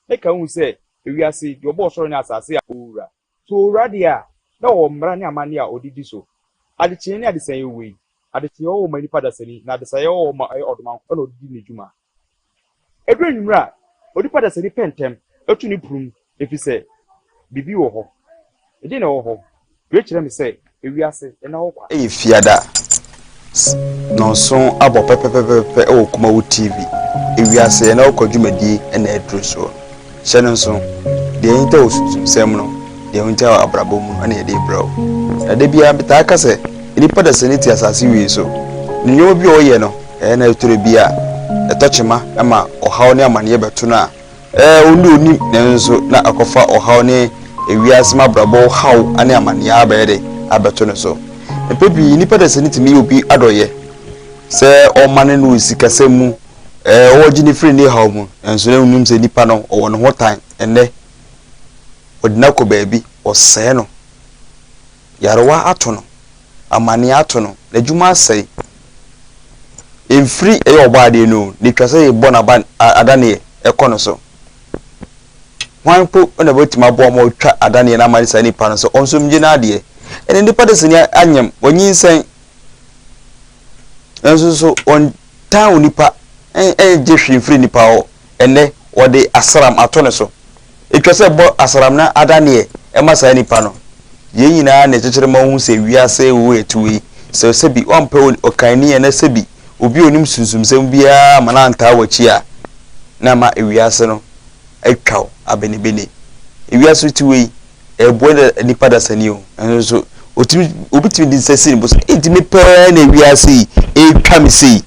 Na ka hu sɛ, ewiase, deɛ ɔbɔɔ soro ne asase a ɔwura. So owura deɛ a, na ɔwɔ mmara ne amanneɛ a ɔde di so. Adekyeeɛ ne adesaeɛ wɔ yi. Adekyeeɛ wɔ hɔ ma nipa dasani, na adesaeɛ wɔ hɔ ma ɛyɛ ɔdomankoma na ɔde di ne dwuma. Ɛduru anwummerɛ a, onipa dasani pɛ ntɛm tu ne prum, ɛfiri sɛ, biribi wɔ hɔ. Ɛdeɛn na ɛwɔ hɔ? Wei kyerɛ me sɛ ewiase nna hɔ kwa. Ɛyɛ Fiada, nnɔnson abɔ pɛpɛpɛpɛpɛ wɔ Kumawu TV. Ewiase yɛn awokɔ dwumadie na aduru soɔ. Hyɛ no nso, deɛ ahinta wɔ sunsumsɛm mu no, deɛ ahinta wɔ abrabɔ mu no na yɛde rebrɛ wo. Na da biara metaa ka sɛ, nnipa dasani te asase wei so, na nneɛma bi a ɔyɛ no, ɛyɛ na ɛtɔrɔ bi a, ɛtɔ kyema ma ɔhaw ne amaneɛ bɛto no a, Ɛɛ, ɔno ɔnim, nanso na akɔfa ɔhaw ne ewiase mu abrabɔ haw ne amanneɛ abɛyɛ de abɛto no so. Mpɛn pii nnipa dasani tumi yɛ obi adɔyɛ sɛ ɔmane no wɔ sikasɛm mu, ɛɛ, ɔgye no firi ne haw mu, nanso na onim sɛ nipa no ɔwɔ ne ho tan. Ɛnnɛ, ɔde no akɔ baabi, ɔsɛe no. Nyarewa ato no, amaneɛ ato no, n'adwuma asɛe. Mfiri ɛyɛ ɔbɔadeɛ no o, na ɛtwa sɛ yɛbɔ no aba adaneɛ ɛkɔ no so. Hwan mpo na bɛtumi aboa ma ɔtwa adaneɛ no ama saa nipa no sɛ ɔnso mmgye n'adeɛ? Ɛnna nipa de sini anyem, wanyinsɛn, nanso so ɔntan onipa, ɛngye hwee mfiri nipa hɔ. Ɛnnɛ wɔde asram ato ne so. Etwa sɛ ɛbɔ asram no adaneɛ ma saa nipa no. Yei nyinaa na ɛkyekyere ma wohu sɛ wiase wɔ yɛte wei. Sɛ sɛbi woampɛ ɔkanni anaa sɛbi obi a ɔnim sunsumsɛm biara ma no antaa w'akyi a, na ama ewiase no atwa wo abenebene. Ewiase wote wei, ɛboa nipa dasani o, nanso so otumi obi tumi de nsa si ne bo sɛ, enti me paa na ewiase yi ɛretwa me sei?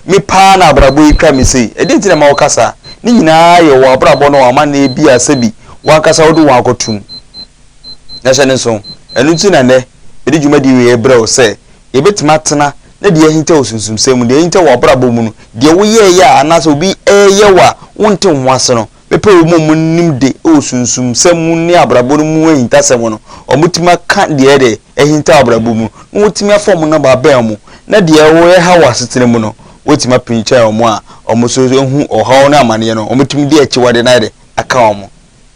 Me paa na abrabɔ yi twa me sei? Ɛdeɛn nti na ɛma woka saa? Ne nyinaa yɛ wɔ abrabɔ no amanneɛ bi a sɛbi w'ankasa wode wo ho akɔto mu. Na hyɛ no nso, ɛno nti na nnɛ mede dwumadie wei rebrɛ wo sɛ yɛbɛtumi atena na deɛ ahinta wɔ sunsumsɛm mu, deɛ ahinta wɔ abrabɔ mu no, deɛ woyɛeɛ a anaasɛ obi reyɛ wo a wonte wo ho ase no, Bɛpɛ wɔn a wɔnim de wɔ sunsumsɛm mu ne abrabɔ no mu ahintasɛm no, wɔatumi aka deɛ ɛde ahinta abrabɔ mu, na wɔatumi afa wɔn nɔma abɛn wɔn, na deɛ ɛreha wɔ asetena mu no, wɔatumi apinkyɛn wɔn a wɔn nso ahu ɔhaw ne amaneɛ no, wɔatumi de akyiwadeɛ no ayɛ dɛ aka wɔn.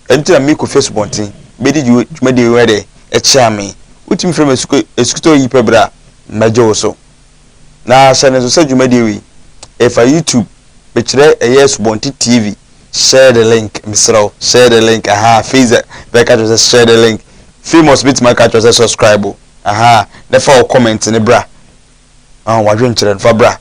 Ɛno nti na me Kofi Asubɔnten bɛdi dwumadie yi ayɛ dɛ ɛkyea me. Wotumi frɛ me asukutɔ yi pɛ berɛ a, mɛgye wo so. Na hyɛ no nso sɛ dwumadie wei, ɛfa YouTube, mekyerɛ ɛyɛ Asubɔnten TV, Share the link mesrɛ wo share the link ahaa Fazer bɛka kyerɛ sɛ share the link Famous bɛtumi aka kyerɛ sɛ subscribe o ahaa na fa wo comment ne bra ah wadwenkyerɛ no fa bra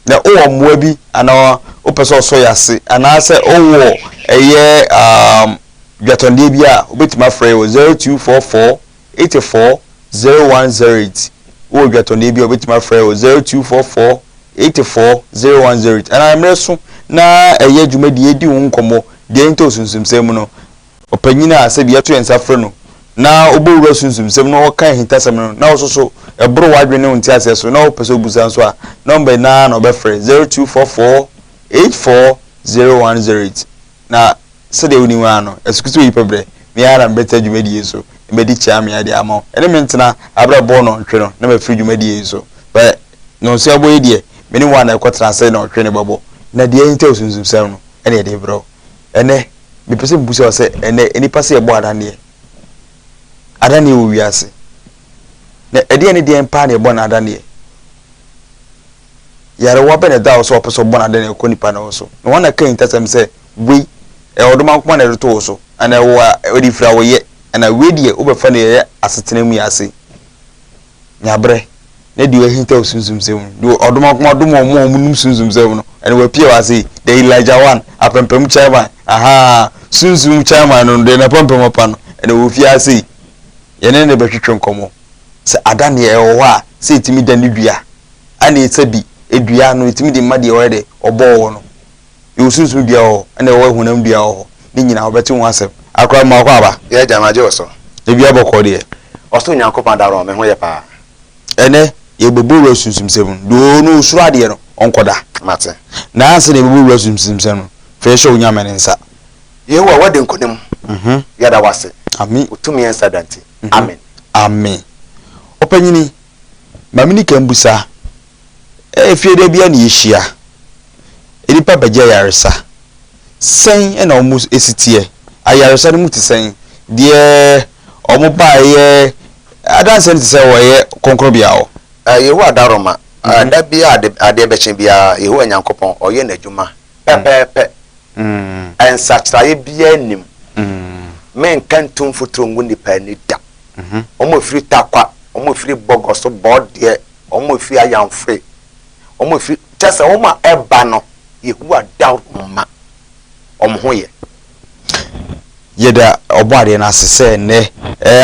na wowɔ mmoa bi anaa wopɛ sɛ ɔsɔ yɛ ase anaasɛ wowɔ ɛyɛ um, dwatɔndeɛ bi a wobɛtumi afrɛ yɛ wɔ 0244 84 0108 Wowɔ dwatɔndeɛ bi a wobɛtumi afrɛ wɔ 0244 84 0108 anaa mmerɛ so na ɛyɛ dwumadie di ho nkɔmmɔ deɛ ɛnta osunsumsɛm mu no ɔpanyin a sɛbi yɛto yɛn nsa frɛ no na ɔbɔ wura sunsumsɛm na ɔka ahintasɛm no na ɔso so ɛboro w'adwene ne wo nteaseɛ so na wopɛ sɛ wobusa nso a nɔmba yi naa na ɔbɛfrɛ 0244 84 0108 na Sɛdeɛ wonim ara no, asukusu yi pɛ berɛ. Me ara na mebɛtena dwumadie yi so na madi kyeame de ama wo. Ɛne me ntena aberɛ a ɛbɔɔ nnɔntwe no na mafiri dwumadie yi so. Bɛ nnɔnsia bɔ yi deɛ, me ne wo ara na ɛkɔtena ase nnɔntwe no bɛbɔ. Na deɛ ahinta wɔ sunsumsɛm no na yɛde rebrɛ wo. Ɛnnɛ, mepɛ sɛ mebusa wo sɛ, ɛnnɛ nnipa se yɛbɔ adanneɛ? Adanneɛ wɔ wiase. Na ɛdeɛn ne deɛn paa na yɛbɔ no adanneɛ? Nyarewa bɛn na ɛda hɔ sɛ ɔpɛ sɛ ɔbɔ no ade na ɛkɔ nipa no so? Na wɔn na ɛka ahintasɛm sɛ, Wei, ɛyɛ ɔdomankoma na ɛde to wo so, anaa ɛwɔ a ɛde firi a woyɛ, anaa wei deɛ wobɛfa no yɛyɛ asetena mu yɛ ase. Nya berɛ na deɛ ahinta wo sunsumsɛm mu, deɛ ɔdomankoma dom wɔn a wɔnim sunsumsɛm no, ɛna wapue wɔ ase yi, the Elijah one, apampam chairman, ahaa, sunsum chairman no, deɛ n'apampam apa no, ɛna wɔ fie ase yi, yɛne no bɛtwetwe nkɔmmɔ sɛ ada neɛ ɛwɔ hɔ a, sɛ ɛtumi da ne dua. Ɛna ɛsɛ bi dua no ɛtumi de ma deɛ ɔyɛ dɛ ɔbɔɔ wɔ no. Yɛwɔ sunsum dua wɔ hɔ ɛna ɛwɔ honam dua wɔ hɔ. Ne nyinaa wɔbɛte ho asɛm. Akora mma wakɔ aba. Yɛ agya magye wo so. Ebia bɔkɔɔ deɛ. Ɔsoro Nyankopɔn adaworoma me ho yɛ paa. Ɛnɛ yɛbɛbɔ wura sunsumsɛm no. Deɛ ɔno ɔsuro adeɛ no ɔnkɔda. Mate. Na ansa na yɛbɛbɔ wura sunsumsɛm no, fa yɛhyɛ Onyame ne nsa. Yehowa woadi nkonim. Yɛda wo ase. Amen. Wo tumi nsa da nti. Amen. Amen. Ɔpanyini. Ma me nika mbusa, Efie da bia na yehyia, nnipa bɛgye ayaresa. Sɛn na wɔn si teɛ? Ayaresa no mu te sɛn? Deɛ wɔn baeɛ adanseɛ no te sɛ wɔyɛ kronkronbea hɔ. Yehowa adaworoma, da biara a adeɛ bɛkye biara, Yehowa Nyankopɔn, ɔyɛ n'adwuma pɛpɛɛpɛ. Nsakyeraeɛ biara nnim. Menka ntu mfuturo ngu nnipa ani da. Wɔn a ɛfiri Tarkwa, wɔn a ɛfiri Bɔgɔso, Bɔɔdeɛ, wɔn a ɛfiri Ayamfoe, wɔn a ɛfiri, kyerɛ sɛ wɔn a ɛba no, Yehowa dawuroma wɔn ho yɛ. Yɛda Ɔbɔadeɛ no ase sɛ ɛnnɛ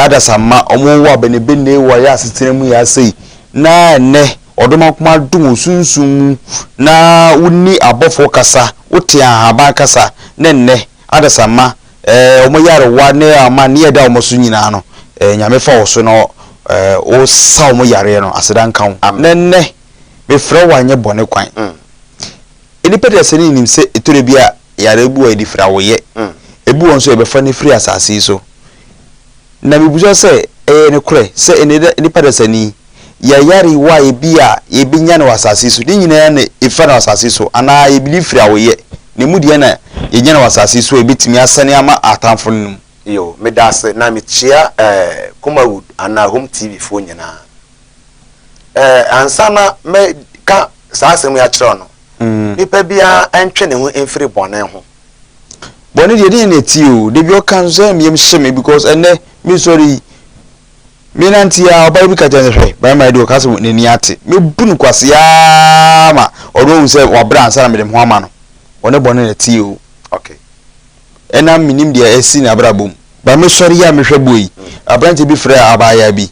adasamma wɔwɔ abɛnebɛne wɔ yɛn asetena mu yi ara sei, na ɛnnɛ Ɔdomankoma adom wo sunsum mu na wonni abɔfoɔ kasa, wote ahaban kasa, na ɛnnɛ adasamma wɔn yarewa ne amanneɛ a ɛda wɔn so nyinaa no, Nyame fa wo so na wosa wɔn yareɛ no, aseda nka wo. Na ɛnnɛ mefrɛ wo anyɛ bɔne kwan. Nnipa dasani nim sɛ ɛtɔ da bi a yareɛ bi wɔ a yɛde firi awoyɛ, ebi wɔ nso a yɛbɛfa no firi asase yi so. Na mebisa sɛ, ɛyɛ nokorɛ sɛ ɛnnɛ nnipa dasani, yɛyarewa a ebi a yɛbɛnya no wɔ asase yi so, ne nyinaa na ɛfa no wɔ asase yi so, anaa yɛbɛdi firi awoyɛ, na emu deɛ na yɛnya no wɔ asase yi so a ɛbɛtumi asane ama atamfo no mu? Yo, medase na mekyia eh, Kumawood anaa Home TV foɔ nyinaa. Eh, ansa na mɛka saa asɛm yi akyerɛ wo no, nipa biara ntwe ne ho mfiri bɔne ho. Bɔne deɛ deɛ na ɛti o, da bi ɔka nso sɛ meyam hye me because ɛnɛ me sɔre yi, me nante a ɔbaa bi ka kyerɛ sɛ hwɛ barima yi deɛ ɔka sɛ n'ani ate, mebu no kwaseaa ma ɔno ahu sɛ wabrɛ ansa na mede me ho ama no, ɔne bɔne na ɛte o. Okay. Ɛnam menim deɛ asi n'abrabɔ mu. Ba me sɔre yi a mehwɛ boɔ yi, aberanteɛ bi frɛ abaayaa bi,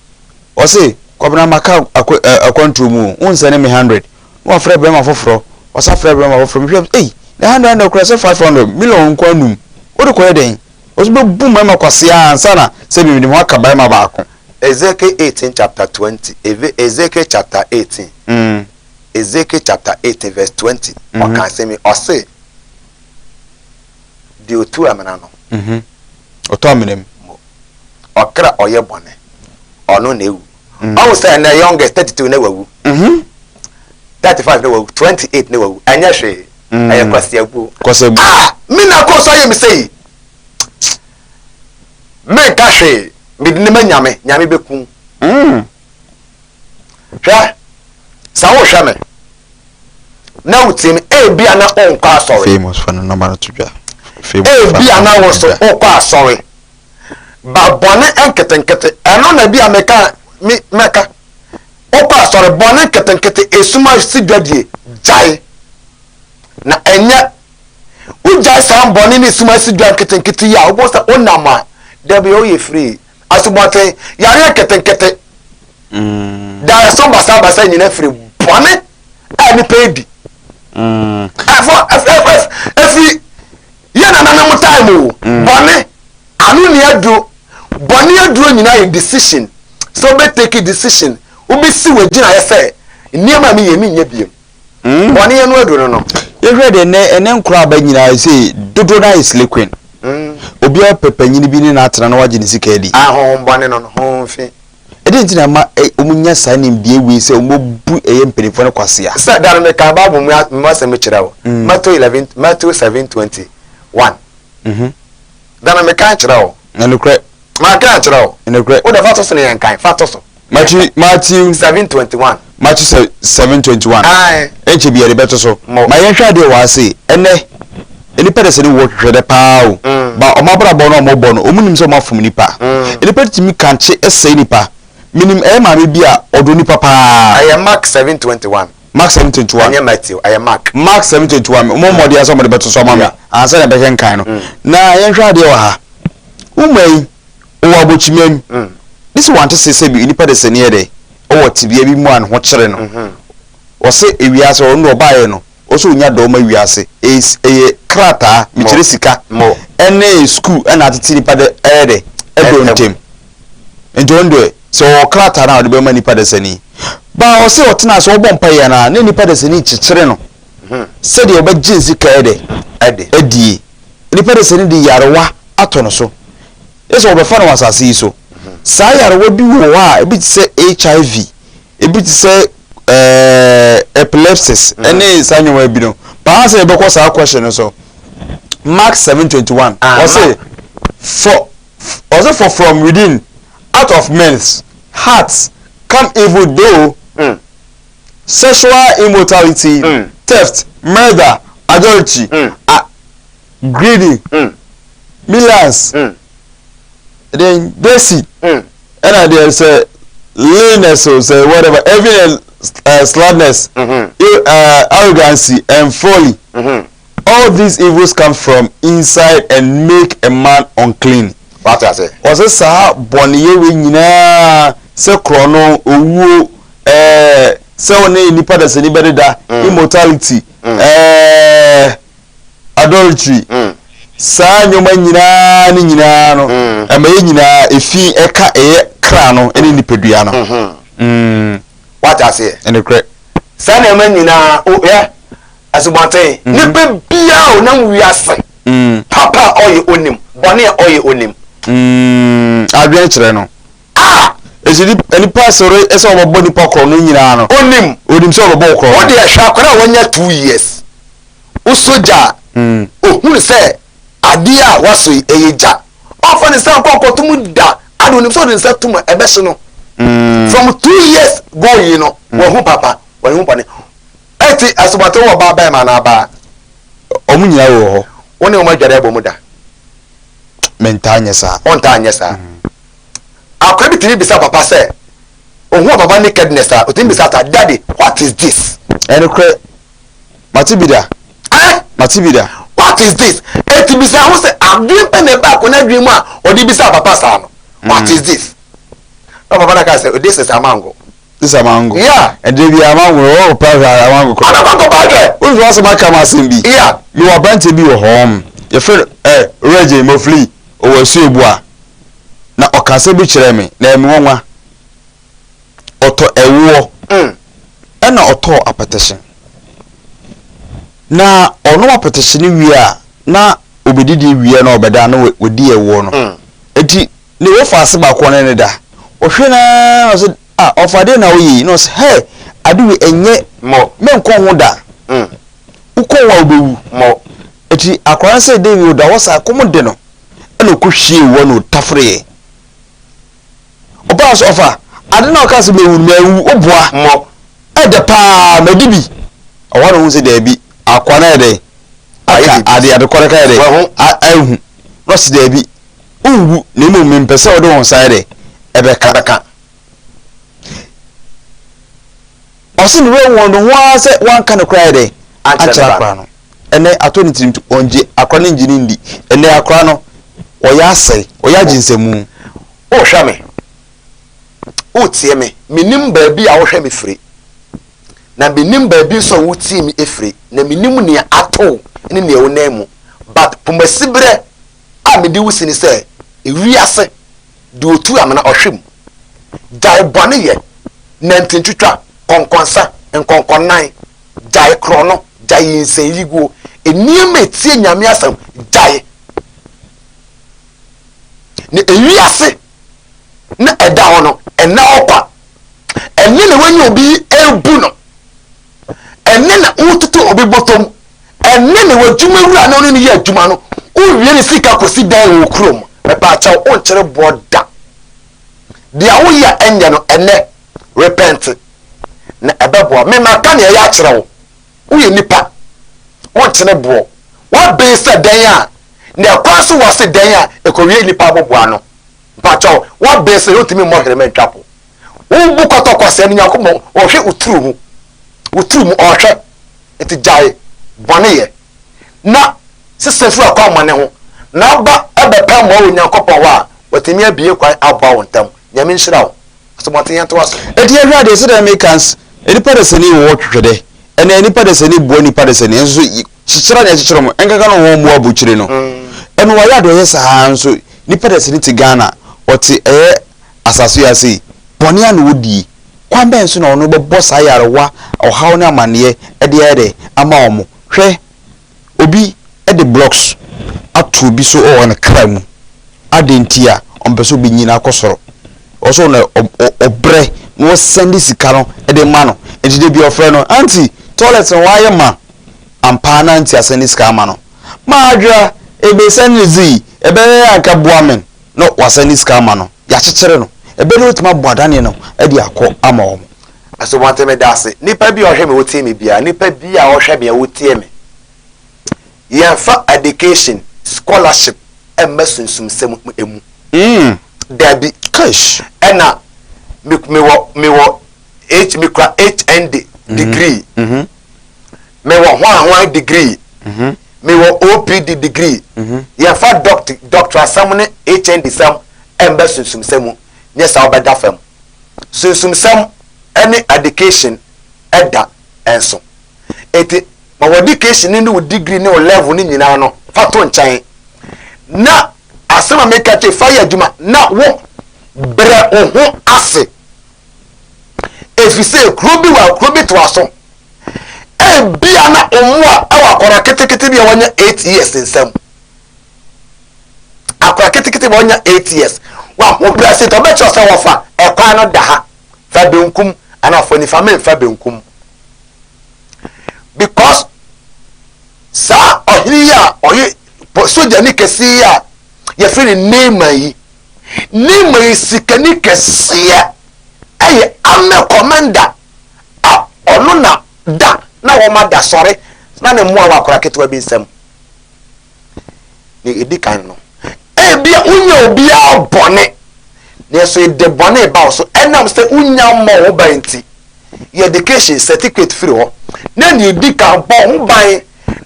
Ɔse, Kwabena maka akwantuo mu o, wonsɛne me hundred. Na wafrɛ bɛrima foforɔ, ɔsa frɛ bɛrima foforɔ, mehwɛ ei, na hundred hundred koraa sɛ 500, million nko anum, wode kɔyɛ dɛn? Ɔse bɛbu mmarima kwasea ansa na sɛ mede me ho aka barima baako. Ezekiel 18 chapter 20, Ezekiel chapter 18, Ezekiel chapter 18 verse 20, ɔka asɛm yi, ɔse, Deɛ ɔtu amena no, ɔtɔ amena mu. Ɔkra ɔyɛ bɔne, ɔno na ewu. Ɔhu sɛ ɛnɛ youngest 32 na wawu. 35 na wawu, 28 na wawu. Ɛnyɛ hwee. Ɛyɛ kwasiabuo. Kwasiabuo. Ah, me na kɔ so ayɛ me sɛyi. Menka hwee. Mede ne ma Nyame, Nyame bɛku. Hwɛ, sɛ wohwɛ me na wotie me, ebia na wonkɔ asɔre. Famous fa ne nɔma no to dwa. Ebia na wo nso wokɔ asɔre. Ba bɔne nketenkete, ɛno na bi a meka, me, mɛka. Wokɔ asɔre, bɔne nketenkete, esum ase dwadie, gyae. Na ɛnyɛ, wogyae saa bɔne ne esum ase dwa nketenkete yi a, wobɛhu sɛ wonam a, da bi woyɛ free. Asubɔnten, yareɛ nketenkete, mm. daeɛso basabasa nyina firi bɔne a nipa edi. Mm. Ɛfɔ, ɛfɔ, ɛfiri Yɛ nananom time o, bɔne ano nni aduro. Bɔne aduro nyinaa yɛ decision. Sɛ wobɛ take decision, wobɛsi w'agyinaeɛ sɛ nneɛma a meyɛ menyɛ biom. Bɔne ano aduro no no. Yɛhwɛ deɛ ɛnɛ ɛnɛ nkora aba nyinaa sɛ dodoɔ no ayɛ slay queen. Obiara pɛ panyini bi ne no atena na wagye ne sika adi. Ahonhom bɔne no no, honhom fi. Ɛdɛn nti na ɛma wɔnya saa nimdeɛ wei sɛ wɔbu ɛyɛ mpanimfoɔ no kwasea? Sɛ da no mekaa Bible mu mu asɛm bi kyerɛ wo, Matthew 11, Matthew 7 21. Da no mekaa kyerɛ wo. Ɛnokorɛ. Manka ankyerɛ wo. Ɛnokorɛ. Wo deɛ fa to so na yɛnkan, fa to so. Matthew, Matthew. 7 21. Matthew 7 21. Ae. Ɛnkyɛ bi yɛde bɛto so. Mo. Ma yɛnhwɛ adeɛ wɔ ha sei, ɛnnɛ, nnipa de sɛ ne wɔ hwehwɛ dɛ paa o. Ba wɔn abrabɔ no a wɔbɔ no, wɔn nim sɛ wɔn afom nipa. Nnipa tumi kankye sɛe nipa. Menim ɛyɛ maame bi a ɔdɔ nipa paa. Ɛyɛ Mark 7:21. Mark 7:21. Ɛnyɛ Matthew, ɛyɛ Mark. Mark 7:21. Mo mmɔden asɛ wɔde bɛto so ama me ansa na ɛbɛkenkan no. Na yɛnhwɛ adeɛ wɔ ha. Wo mma yi, ɔwɔ abokyima mu. Ne sɛ wante se sɛ bi nipa de sɛ ne yɛ dɛ ɔwɔ tebea bi mu a ne ho kyere no. Ɔse ewiase ɔno deɛ ɔbaeɛ no ɔsɛ ɔnya dɔɔ ma wiase ɛyɛ krataa mekyerɛ sika ɛne sukuu ɛna atete nipa dɛ ɛyɛ dɛ ɛdɔ ntem nti ɔno deɛ sɛ ɔwɔ krataa no a ɔde bɛma nipa dasani ba ɔsɛ ɔtena ase ɔbɔ mpa yɛ anaa ne nipa dasani kyekyere no sɛdeɛ ɔbɛgye ne sika ɛdɛ adie nipa dasani de yarewa atɔ no so ɛsɛ ɔbɛfa no wɔ asase yi so saa yarewa bi wɔ hɔ a ebi te sɛ HIV ebi te sɛ ɛɛ epilepsis ɛne saa nneɛma bi no paa sɛ yɛbɛkɔ saa question no so. Mark 7:21. Ah, Ɔse for ɔse for from within out of men's hearts come evil though sexual immortality, theft, murder, adultery, greedy, millions, then deceit, ɛna deɛ sɛ leanness o sɛ whatever, envy and slackness, arrogancy and folly. All these evils come from inside and make a man unclean. Wate ase? Ɔsɛ saa bɔneyɛ wei nyinaa sɛ korɔno, owuo, ɛɛ sɛ wo ne nipa dasani bɛdeda, immortality, adultery, saa nneɛma nyinaa ne nyinaa no, ɛma yɛ nyinaa efi ɛka ɛyɛ kra no ne nipadua no. Wate aseɛ? Ɛnokorɛ. Saa nneɛma nyinaa, o yɛ asubɔnten, nipa biara a ɔnam wiase, papa a ɔyɛ onim, bɔne a ɔyɛ onim. Adwene kyerɛ no. Ah! Esi nipa sɔre sɛ ɔbɛbɔ nipa korɔ no nyinaa no. Onim. Onim sɛ ɔbɛbɔ korɔ no. Wo deɛ hwɛ akwadaa a wanya 2 years. Wosɔ gya a, ohunu sɛ adeɛ a wasɔ yi ɛyɛ gya. Ɔmfa ne nsa nkɔ nkɔto mu da. Ade onim sɛ ɔde ne nsa to mu a ɛbɛhye no. From 2 years going no, wahu papa, wahu bɔne. Ɛti asubɔnten wɔ baa bɛrima anaa baa? Ɔmo nyinaa wɔ hɔ. Wo ne wɔn adware abɔ mu da? Mentaa nyɛ saa. Ɔntaa nyɛ saa. Akwadaa bi tumi bisa papa sɛ, ohun papa nakedness a, otumi bisa ta, "Daddy, what is this?" Ɛnokorɛ, mate bi da. Eh? Mate bi da. "What is this?" Eti bisa ho sɛ adwene pɛ na ɛba akwadaa adwene mu a ɔde bisa papa saa no. "What is this?" Na papa na ka sɛ, "This is amango." This amango. Yeah. Ɛdeɛ bi amango no wɔwɔ pa hwɛ amango kɔ. Ɔbɛkɔ nkɔpa hwɛ. Wofi asɛm aka ma asɛm bi. Mewɔ aberanteɛ bi wɔ hɔ. Yɛfrɛ no Reggie Mofli, ɔwɔ Asuebua. Na ɔka asɛm bi kyerɛɛ me na ɛyɛ me nwanwa. Ɔtɔ ɛwoɔ. Ɛna ɔtɔɔ apɛtɛhye. Na ɔnom apɛtɛhye no wie a na obɛdidi wie na ɔbɛda na wadi ɛwoɔ no. Enti ne wɔfa ase baako ɔne ne da. Ɔhwɛ no ara na ɔsɛ ah, ɔfa adeɛ na ɔyɛ yi na ɔsɛ hɛ, ade wei ɛnyɛ menkɔ ho da. Wokɔ ho a wobɛwu. Enti akwadaa no sɛ David ɔda hɔ saa kɔm de no ɛna ɔkɔhwie wɔ na ɔtafereɛ. Ɔbaa so ɔfa ade na ɔka sɛ mewu no mawu woboa. Ɛdɛ paa madi bi. Ɔhɔ na ohun sɛ daabi akoa no ayɛ dɛ aka ade ade kɔ no ka yɛ dɛ ahu na ɔsi daabi wonwu na mmom mempɛ sɛ ɔde wɔn nsa yɛ dɛ ɛbɛka. Ɔsi ne werɛ wɔn ho ara sɛ wanka no koraa yɛ dɛ ankyerɛ akora no. Ɛnɛ atɔ ne tirim ɔngye akora no ngye ne ndi. Ɛnɛ akora no ɔyɛ asɛe ɔyɛ agye nsɛmu. Wohwɛ me, wotie me, menim baabi a wohwɛ me firi, na menim baabi nso a wotie me firi, na menim nea ato ne nea wonam mu. But pomasiberɛ a mede wo si ne sɛ, ewiase deɛ otu amena ɔhwe mu. Gyae bɔne yɛ, nantintwitwa, kɔnkɔnsa, nkɔnkɔnnan, gyae korɔno, gyae nyinsɛnyiguo, nneɛma etie Nyame asɛm, gyae. Na ewiase na ɛda hɔ no, ɛnna hɔ kwa. Ɛnne na wanya obi ebu no. Ɛnne na wototo obi bɔtɔm. Ɛnne na w'adwuma wura na ɔne no yɛ adwuma no, wowie ne sika kɔsi dan wɔ kurom. Mepaakyɛw, wonkyere boɔ da. Deɛ woyɛ a ɛnyɛ no, ɛnɛ, repent na ɛbɛboa. Me maka nea ɛyɛ akyerɛ wo. Woyɛ nipa, wonkyere boɔ. Woaben sɛ dɛn a, na ɛkwan so wɔ se dɛn a ɛkɔwie nipa aboboa no. Mpakyɛw, woaben sɛ wontumi mmɔ hwerɛma ntwa po. Wobu kɔtɔkɔsɛɛ no, Nyankopɔn ɔhwɛ wo tiri ho. Wo tiri mu ɔhwɛ. Nti gyae bɔne yɛ na sesa firi akwammɔne ho na ba bɛpɛ mmoa wɔ Nyankopɔn hɔ a, watumi abue kwan aboa wo ntɛm. Nyame nhyira wo. Asomɔten yɛntoa so. Enti yɛhwɛ adeɛ sɛdeɛ meka ns nnipa dasani wɔ hɔ twetwɛdɛ ɛnɛ nnipa dasani boa nnipa dasani nso so kyekyera na ɛkyekyere wɔn ɛnkaka no wɔn mmoa abukyire no ɛno wayɛ adeɛ ɔyɛ saa nso nnipa dasani te Ghana ɔte ɛyɛ asase yi ase yi bɔne a na ɔdie kwan bɛn so na ɔno bɛbɔ saa yarewa ɔhaw ne amanneɛ de ayɛ dɛ ama wɔn hwɛ obi de blocks ato obi so wɔ ne kra mu adɛn nti a ɔmpɛ sɛ ɔbɛnyini akɔ soro ɔsɛ ɔna ɔbrɛ na ɔsɛnde sika no de ma no nti da bi ɔfrɛ no, "Aunty, toilet no wayɛ ma ampa?" Na aunty asɛnde sika ama no. Maadwoa, ebesɛn ne dze yi, ebɛyɛ a nka boa me na ɔasan ne sika ama no. Yɛakyekyere no. Ebɛyɛ dɛ otumi abɔ adaneɛ no de akɔ ama wɔn. Asubɔnten meda ase. Nipa bi a ɔhwɛ me wotie me biara, nipa bi a ɔhwɛ me a wotie me. Yɛnfa education, scholarship mma sunsumsɛm mu. Dabi. Kaish. Ɛna me mewɔ mewɔ H mekura HND degree. Mewɔ hwan hwan degree. Mewɔ OPD degree. Yɛnfa doct doctor asɛm ne HND sɛm mma sunsumsɛm mu. Nyɛ saa wobɛda fam. Sunsumsɛm ne education da nso. Enti ma w'education ne wo degree ne wo level no nyinaa no fa to nkyɛn na asɛm a meka kyerɛ fa yɛ adwuma na wo brɛ wo ho ase efisɛ kuro bi wɔ kuro bi toa so ebia na mmoa ɛwɔ akwadaa ketekete bi a wɔanya 8 years nsam akwadaa ketekete bi a wɔanya 8 years waho brɛ ase tɔ ɔbɛkyerɛ sɛ wɔfa ɛkwan no da ha fa benkum anaa fa nifa memfa benkum because saa ɔhene yi a ɔyɛ sogyani kɛseɛ yi a yɛfrɛ no Naaman yi, Naaman yi sikani kɛseɛ ɛyɛ army commander a ɔno na da na wɔn ada sɔre na ne mmoa wɔ akora ketewa bi nsam. Ne edi kan no, ebia wonya obiara bɔne, nanso ede bɔne ba wo so ɛnam sɛ wonya mmɔ wo ban nti. Yɛ education certificate firi hɔ na nea edi kan bɔ ho ban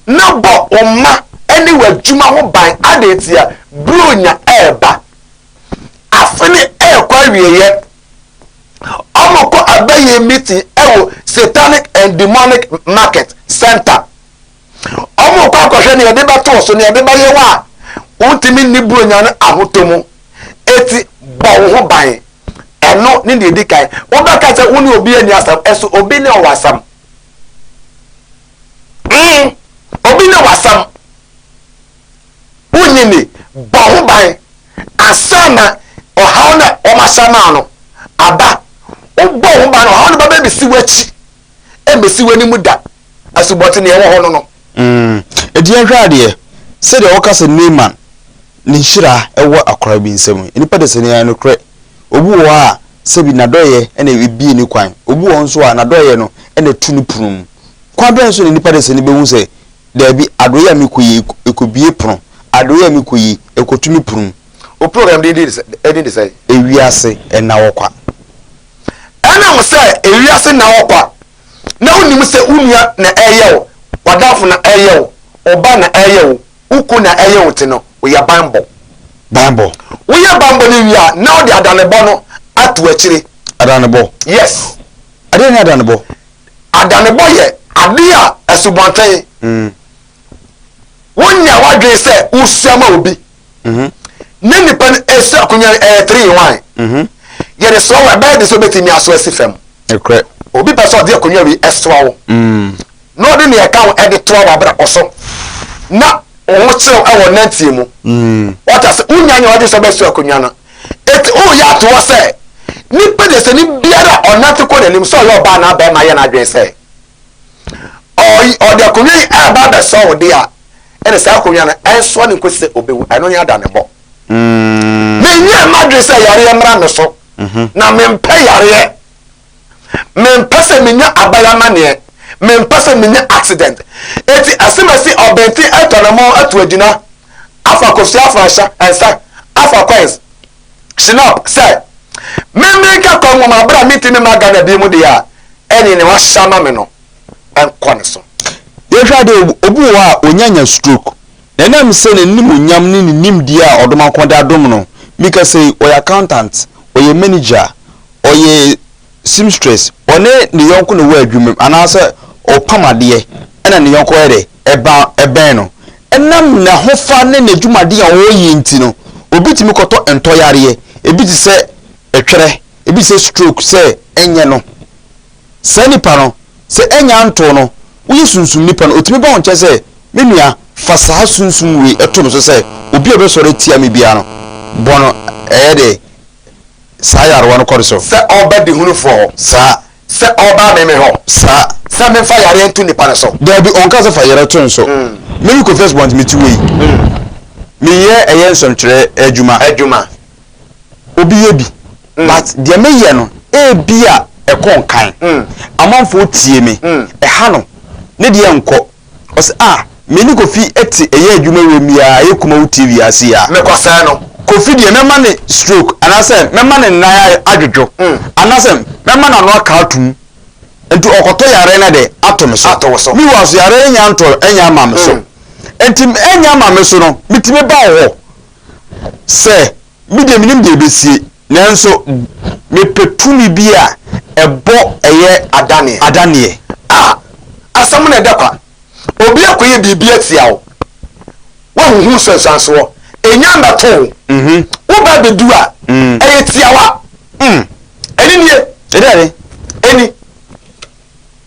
na bɔ wo mma ne w'adwuma ho ban. Adɛn ntia? Buronya ɛreba. Afe no ɛrekɔ awieɛ. Wɔkɔ abɛyɛ meeting ɛwɔ satanic and demonic market center. Wɔkɔ akɔhwɛ nea yɛde bɛto so, nea yɛde bɛyɛ wo a wontumi nni buronya no ahotɔ mu. Eti bɔ wo ho ban. Ɛno ne deɛ ɛdi kan. Wobɛka sɛ wo ne obi anni asɛm, ɛso obi ne ɔwɔ asɛm. Mm, obi ne wɔ asɛm. Wonyi ni, bɔ ho ban ansa na ɔhaw no a wɔahyɛ ama no aba. Wobɔ ho ban no, ɔhaw no bɛba bɛsi w'akyi, ɛmmɛsi w'anim da. Asubɔnten deɛ ɛwɔ hɔ no no. Mm, enti yɛnhwɛ adeɛ, sɛdeɛ wɔka sɛ Naaman ne nhyira wɔ akwadaa bi nsam. Nnipa dasani ara nokorɛ, obi wɔ hɔ a sɛbi n'adɔeɛ na ɛbue ne kwan, obi wɔ hɔ nso a n'adɔeɛ no na ɛtu ne pono mu. Kwan bɛn so na nnipa dasani bɛhu sɛ daabi, adɔeɛ a mekɔ yi ɛkɔbue pono, adɔeɛ a mekɔ yi ɛkɔtu me pono mu? Wo program din de sɛn? Ewiase nna hɔ kwa. Ɛnam sɛ ewiase nna hɔ kwa na wonim sɛ wo nua na ɛreyɛ wo, w'adamfo na ɛreyɛ wo, wo ba na ɛreyɛ wo, Wo kun na ɛyɛ wo ti no, woyɛ banbɔ. Banbɔ. Woyɛ banbɔ no wie a, na wode adanebɔ no ato akyire. Adanebɔ? Yes. Adeɛ ne adanebɔ? Adanebɔ yɛ adeɛ a asubɔnten. Wonya w'adwene sɛ wosua ma obi. Ne nipa no ɛsua akonnwa no ɛyɛ 3 in 1. Yɛde soa wo ɛbɛyɛ de sɛ obetumi aso asi fam. Ɛkorɛ. Obi pɛ sɛ ɔde akonnwa wei ɛsoa wo. Na ɔde nea ɛka ho de toa w'abrabɔ so, na wo ho kyerɛw wɔ nanteɛ mu. Wate ase? Wonya nea ɔde sɛ ɔbɛso akonnwa no. Eti woyɛ ato hɔ sɛ nipa desani biara a ɔnante kɔ n'anim sɛ ɔyɛ ɔbaa anaa barima yɛ n'adwene sɛ ɔde akonnwa yi ɛreba abɛsɔ wo de a, ɛna saa akonnwa no ɛnsoa no nkosi sɛ obewu. Ɛno ne adanebɔ. Menyɛɛ m'adwene sɛ yareɛ mmra me so, na mempɛ yareɛ. Mempɛ sɛ menya aban amaneɛ. Mempɛ sɛ menya accident. Enti asemasi ɔbɛnten atwa namɔn atu agyina afa kosua afa nhyɛ nsa afa coins shinap sɛ me menka kwan mu ma berɛ a mentumi mma Ghana bio mu deɛ a ɛne nea wahyɛ ama me no nkɔ ne so. Yɛnhwɛ adeɛ, obi wɔ hɔ a ɔnya nya stroke na ɛnam sɛ n'animuonyam ne ne nimdeɛ a ɔdomankoma de adom no, meka sei, ɔyɛ accountant, ɔyɛ manager, ɔyɛ seamstress, ɔne ne yɔnko na ɛwɔ adwuma mu anaasɛ ɔpam adeɛ ɛna ne yɔnko yɛ dɛ ɛba ɛbɛn no. Ɛnam n'ahofa ne n'adwumaden a ɔreyɛ nti no, obi tumi kɔtɔ ntɔyareɛ, ebi te sɛ ɛtwerɛ, ebi te sɛ stroke sɛ ɛnyɛ no. Saa nipa no, sɛ ɛnya antoo no, woyɛ sunsum nipa no, otumi ba wo nkyɛn sɛ, Me nua, fa saa sunsum wei to me so sɛ obi a ɔbɛsɔre atia me biara no, bɔ no ɛyɛ dɛ. saa yarewa no kɔ no so. Sɛ ɔba dehunufoɔ hɔ. Saa. Sɛ ɔreba me me hɔ. Saa. Sɛ memfa yareɛ nto nipa no so. Daabi, ɔnka sɛ fa yareɛ to no so. Me me Kofi Asubɔnten mete wei. Meyɛ ɛyɛ nsɛmtwerɛ adwuma. Adwuma. Obi yɛ bi. But deɛ meyɛ no, ebia ɛkɔ nkan. Amanfoɔ tie me. Ɛha no, ne deɛ nkɔ. Ɔse ah me ne Kofi te ɛyɛ adwuma wei mu yi ara, ɛyɛ Kumawu TV ase yi a. Mekɔsɛe no. Kofi deɛ mɛma ne stroke anaasɛ mɛma ne nan adwodwo anaasɛ mɛma n'ano aka atom nti ɔkɔtɔ yareɛ no de ato me so. Ato wo so. Meanwhile so yareɛ no nya ntɔ ɛnya ama me so. Nti ɛnya ama me so no metumi ba wo hɔ sɛ Me deɛ menim deɛ ɛbɛsie, nanso mepɛ tumi bi a ɛbɔ ɛyɛ Adaneɛ. adaneɛ. A, asɛm no ɛda kwa. Obi akɔyɛ biribi atia wo, woahu ho nsunsuansoɔ, ɛnya mmɛto wo, woba abɛdu a, ɛyɛ tiawa. Ɛne nie. Ɛdeɛ ne? Ɛni.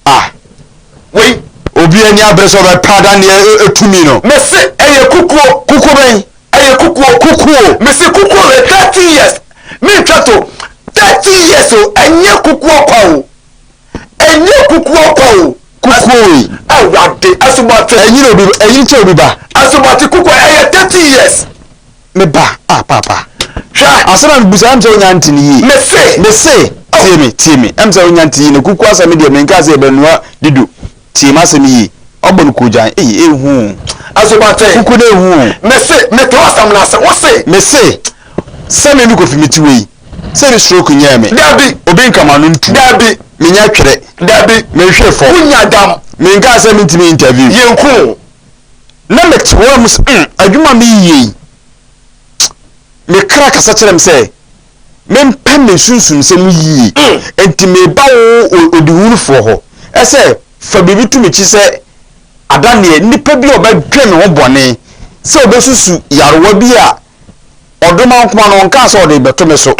Ah. Wei. Obi ani abere sɛ ɔbɛpɛ adaneɛ tumi no. Mese ɛyɛ kukuo. Kukuo bɛn? Ɛyɛ kukuo. Kukuo. Mese kukuo wei 30 years mentwa to 30 years o ɛnyɛ kukuo kwa o ɛnyɛ kukuo kwa o. Kukuo wei. Awurade asubɔnten. Ɛnyini obi ɛnyini kyɛ obi ba. Asubɔnten kukuo ɛyɛ 30 years. Me ba ah paapa. Hwɛ. Asɛm a mebusa ɛm sɛ wonya nte no yie. Mese. Mese tie me tie me ɛm sɛ wonya nte yie na kukuo asɛm deɛ menkaa sɛ yɛbɛnoa dido. Tie m'asɛm yie. Ɔbɔ no koogyan. Ei, ehu o. Asubɔnten. Kuku no ehu o. Mese, mete w'asɛm no ase. Wose. Mese, sɛ me me Kofi mete wei, sɛ ne stroke nyɛɛ me. Dabi. Obi nka m'ano ntu. Dabi. Menya twerɛ. Dabi. Menhwe fam. Wonya dam. Menkaa sɛ mentumi interview. Yɛnku wo. Na mete hɔ a mese, mm, adwuma a meyɛ yi, me kra kasa kyerɛ me sɛ mempɛ me sunsumsɛm yie, enti mereba wo odihunufoɔ hɔ sɛ fa biribi to m'akyi sɛ adaneɛ, nnipa bi a ɔbɛdwen me ho bɔne sɛ ɔbɛsusu yarewa bi a ɔdomankoma no ɔnkaa sɛ ɔde rebɛto me so.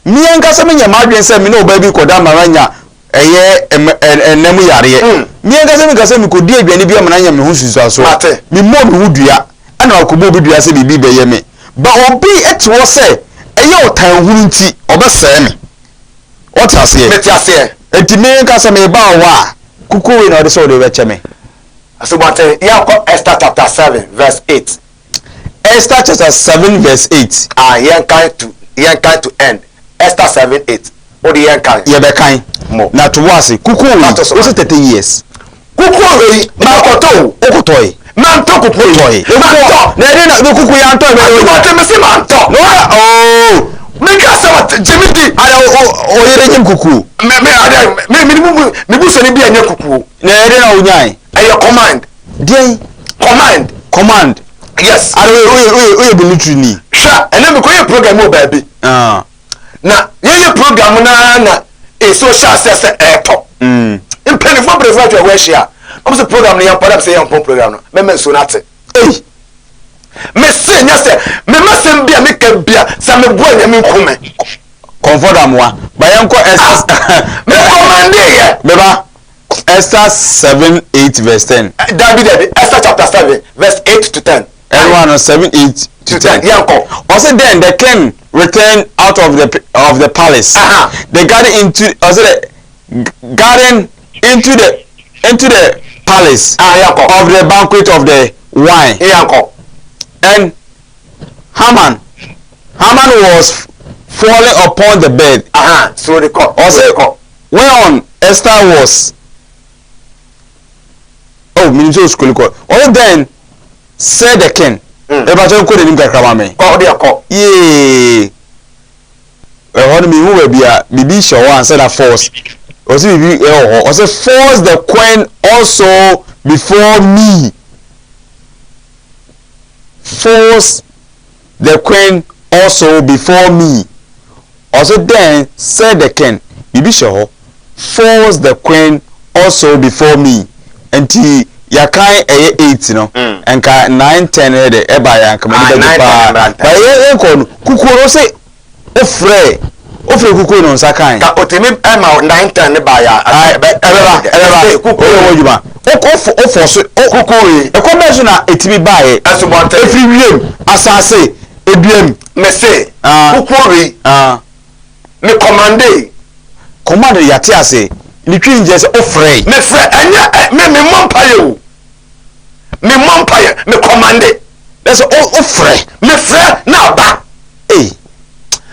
Me ankasa menya m'adwene sɛ me ne ɔbaa bi rekɔda ma manya ɛyɛ ɛnna mu yareɛ. Me ankasa meka sɛ mekɔdi aduane bi ama no anya me ho nsunsuansoɔ. Memmɔɔ me ho dua ɛna makɔbɔ obi dua sɛ biribi rebɛyɛ me. Ba obi te hɔ sɛ ɛyɛ ɔtanhunu nti ɔbɛsɛe me. Wote aseɛ? Mete aseɛ. Enti me nka sɛ meba wo hɔ a, kukuo wei na wode sɛ wode rebɛkyɛ me. Asubɔnten, yɛnkɔ Esther chapter 7 verse 8. Esther chapter 7 verse 8. Ah, yɛnkan to, yɛnkan to end. Esther 7 8. Wode yɛnkan. Yɛbɛkan. Mo. Na to wo ase. Kukuo wei, Fa to so wose ma. 30 years. Kukuo wei, mankɔtɔ o. Wokɔtɔe. Mantɔ kukuo yi. Wotɔe. Mantɔ. Na ɛde na na kukuo yi antɔ ɛbɛyɛ onya. Asubɔnten mese mantɔ. Na wa oo. Meka sɛ wa gye me di. Ada o o oyere nyim kukuo. Me me ada me me me me busuani bi anyɛ kukuo. Na ɛde na onyae. Ɛyɛ command. Deɛn? Command. Command. Yes. Ada oye oye oye oye military ni. Hwɛ ɛnɛ mekɔyɛ program wɔ baabi. Ah. Na yɛyɛ program no ara na nsuo hyɛ aseɛ sɛ ɛretɔ. Mpanimfoɔ mpanimfoɔ atwa hɔ ahyia. Wɔn sɛ program no yɛmpɔ dɛ sɛ yɛmpɔ program no mɛma nsuo no ate. Ei! Mese nyɛ sɛ mema sɛm bi a meka bi a sɛ meboa nyame nku me. Kɔmfɔ damoa. Ba yɛnkɔ Esther. Ah! Me kɔmande yɛ. Meba Esther 7 8 verse 10. Dabi dabi Esther chapter 7 verse 8 to 10. Ɛno ano 7 8 to 10. Yɛnkɔ. Ɔsɛ then the king returned out of the of the palace. Uh-huh. The garden into ɔsɛ the garden into the into the palace ah, yɛnkɔ. of the banquet of the wine. Yɛnkɔ. And Haman Haman was falling upon the bed. Uh-huh. So the kɔ. Ɔsɛ whereon Esther was oh menim sɛ osukuu kɔ ɔno then said the king ɛbɛkyɛ nkɔ n'anim kakra ma me Kɔ ɔde ɛkɔ. yee ɛhɔ no mehu baabi a biribi hyɛ hɔ ansa na force ɔsɛ biribi ɛwɔ hɔ ɔsɛ force the queen also before me force the queen also before me Ɔse dɛn said the king, biribi hyɛ hɔ, falls the queen also before me, nti yɛakan ɛyɛ 8 no, nka 9, 10 no de ɛbaeɛ a nka m'ani bɛgye paa, but yɛnkɔ no, kukuo no ɔse wofrɛ, wofrɛ kukuo no nsa kae. Ka otumi ɛma wo 9, 10 no baeɛ a, ɛbɛba, ɛbɛba, woyɛ ho adwuma, wofɔ so, Kukuo yi. ɛkwan bɛn so na ɛtumi baeɛ? Asubɔnten. Ɛfiri wiem, asase, Eduam. Mese, kukuo wei, me kɔmandee. Command no yɛate ase. Ne twi nkyerɛ sɛ wofrɛe. Mefrɛ, ɛnyɛ ɛ, me memmɔ mpaeɛ o. Memmɔ mpaeɛ, me kɔmande. Na sɛ wo wofrɛ. Mefrɛ na aba. Ei.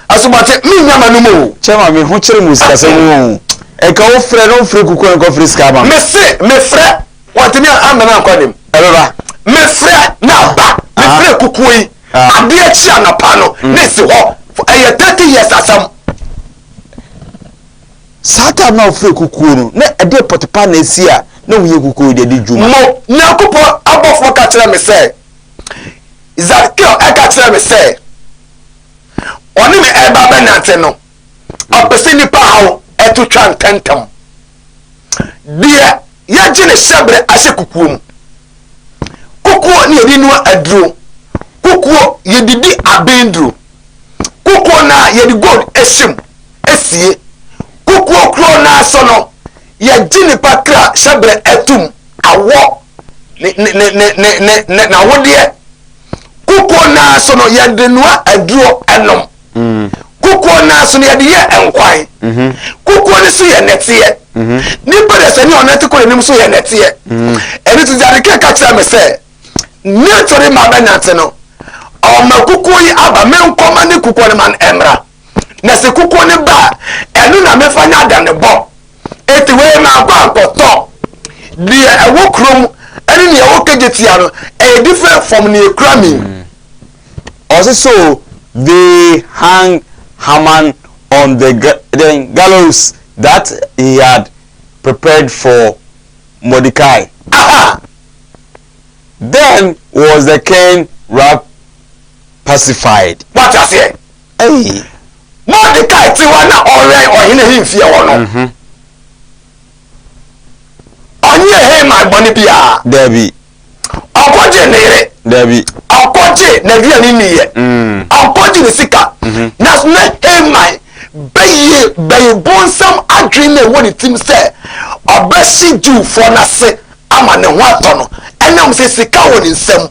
Asubɔnten, mennya m'anom o. Chairman, me ho kyere mu sikasɛm mu o. Ɛnka wofrɛ na wofrɛ kuku a nkɔfrɛ sika ama me. Mese, mefrɛ, wantumi ammɛ me ankɔ anim. Ɛbɛba. Mefrɛ na aba. Mefrɛ kukuo yi. Adeɛ kye anɔpa no, na esi hɔ. Ɛyɛ 30 years asɛm. Saa time no a wofrɛ kukuo no, na ɛdeɛ pɔte paa na asi a na woyɛ kukuo yi de adi dwuma? Mo Nyankopɔn abɔfoɔ ka kyerɛɛ me sɛ, Zadkiel ka kyerɛɛ me sɛ, ɔne me reba abɛnante no, ɔpɛ sɛ nnipa haw to twa ntɛmntɛm. Deɛ yɛgye ne hyɛberɛ ahyɛ kukuo mu. Kukuo ne yɛde noa aduro. Kukuo yɛde di abenduro. Kukuo no a yɛde gold hyɛ mu sie. Kukuo kuro no ara so no, yɛgye nipa kra hyɛberɛ tom awɔ ne ne ne ne ne ne ne n'awodeɛ. Kukuo no ara so no, yɛde noa aduro nom. Kukuo no ara so no, yɛde yɛ nkwan. Kukuo no so yɛ nɛteɛ. Nipa deɛ sɛ ne ɔnɛte kɔ n'anim so yɛ nɛteɛ. Ɛno ti Zadeke ka kyerɛ me sɛ, ne nsɔre ma bɛnante no, ɔma kukuo yi aba, menkɔma ne kukuo no ma no mmra. Na sɛ kukuo no ba a, ɛno na mefa nyɛ adanebɔ. Enti wei mankɔ ankɔtɔ. Deɛ ɛwɔ kurom ɛne deɛ ɛwɔ Kejetia no, ɛyɛ different from deɛ ekura mi. Ɔse so they hang Haman on the the gallows that he had prepared for Mordecai. Aha! Then was the king wrath pacified. Wate aseɛ? Ei! Mordekai te hɔ a na ɔrewɛn ɔhene ahemfie hɔ no, ɔnyɛɛ Haman bɔne biara. Dabi. Ɔnkɔgyee ne yere. Dabi. Ɔnkɔgyee n'aduane nniiɛ. Ɔnkɔgyee ne sika. Nanso na Haman bɛyɛ bɛyɛ bonsam adwene na ɛwɔ ne tirim sɛ ɔbɛhye Jewfoɔ no ase ama ne ho atɔ no, ɛnam sɛ sika wɔ ne nsam.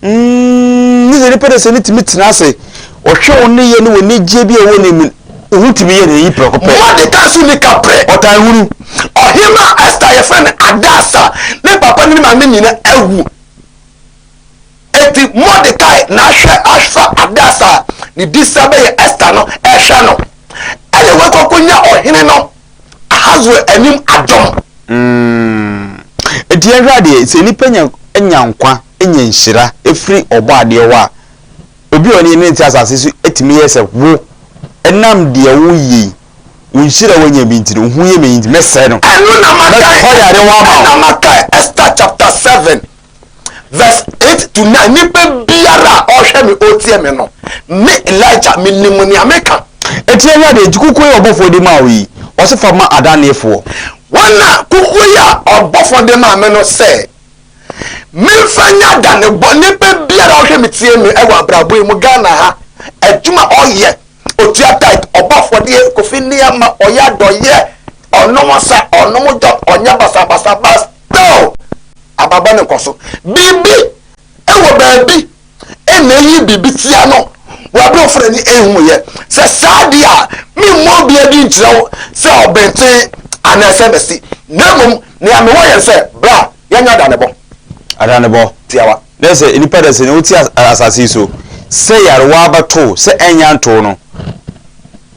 Mm, ne sɛ nipa de sɛ ne tumi tena ase, ɔhwɛ wo nneyɛ ne w'anigyeɛ bi a ɛwɔ ne mu, wo ho tumi yɛ no ayi prɛko pɛ. Mordekai nso nni kaprɛ. Ɔtan hunu. Ɔhemmaa Ester a yɛfrɛ no Adasa, ne papa ne ne maame nyina awu. Enti Mordekai na ahwɛ afa Adasa a ne disa bɛyɛ Ester no rehwɛ no. Ɛna wakɔ akɔnya ɔhene no Ahasweros anim adom. Mm. Enti yɛnhwɛ adeɛ, sɛ nnipa nya nya nkwa, nya nhyira firi Ɔbɔadeɛ hɔ a, obi a ɔne yɛn nte asase so tumi yɛ sɛ wo, ɛnam deɛ woyɛ yi, wo nhyira a woanya bi nti no, wo ho yɛ me yi nti, mɛsɛe no. Ɛno na makae, Mɛtɔ yarewa ama wo. ɛna makae Esther chapter 7 verse 8 to 9 nipa biara a ɔhwɛ me ɔtie me no, me Elijah menim nea meka. Enti yɛnhwɛ adeɛ, nti kukuo yi a ɔbɔfoɔ de maa wo yi, ɔse fa ma adanefoɔ. Wɔn a kukuo yi a ɔbɔfoɔ de maa me no sɛ memfa nyɛ adanebɔ, nipa biara a ɔhwɛ me tie me wɔ abrabɔ yi mu, Ghana ha, adwuma a ɔyɛ, ɔtua tithe, ɔbɔ afɔdeɛ, Kofi nneɛma, ɔyɛ adɔyɛ, ɔnom nsa, ɔnom dwɔ, ɔnyɛ basabasa, but still, Abrabɔ no nkɔ so. Biribi wɔ baabi na eyi biribi tia no wɔ bere a ɔfrɛ no ehu yɛ. Sɛ saa deɛ a, memmɔ obiara din nkyerɛ wo sɛ ɔbɛnten anaasɛ masi. Na mmom nea mewɔ yɛ ne sɛ, bra yɛnyɛ adanebɔ. Adanebɔ. Tiawa. Na sɛ nnipa da sɛ wote asase yi so, sɛ yarewa abɛto wo, sɛ ɛnyɛ anto wo no,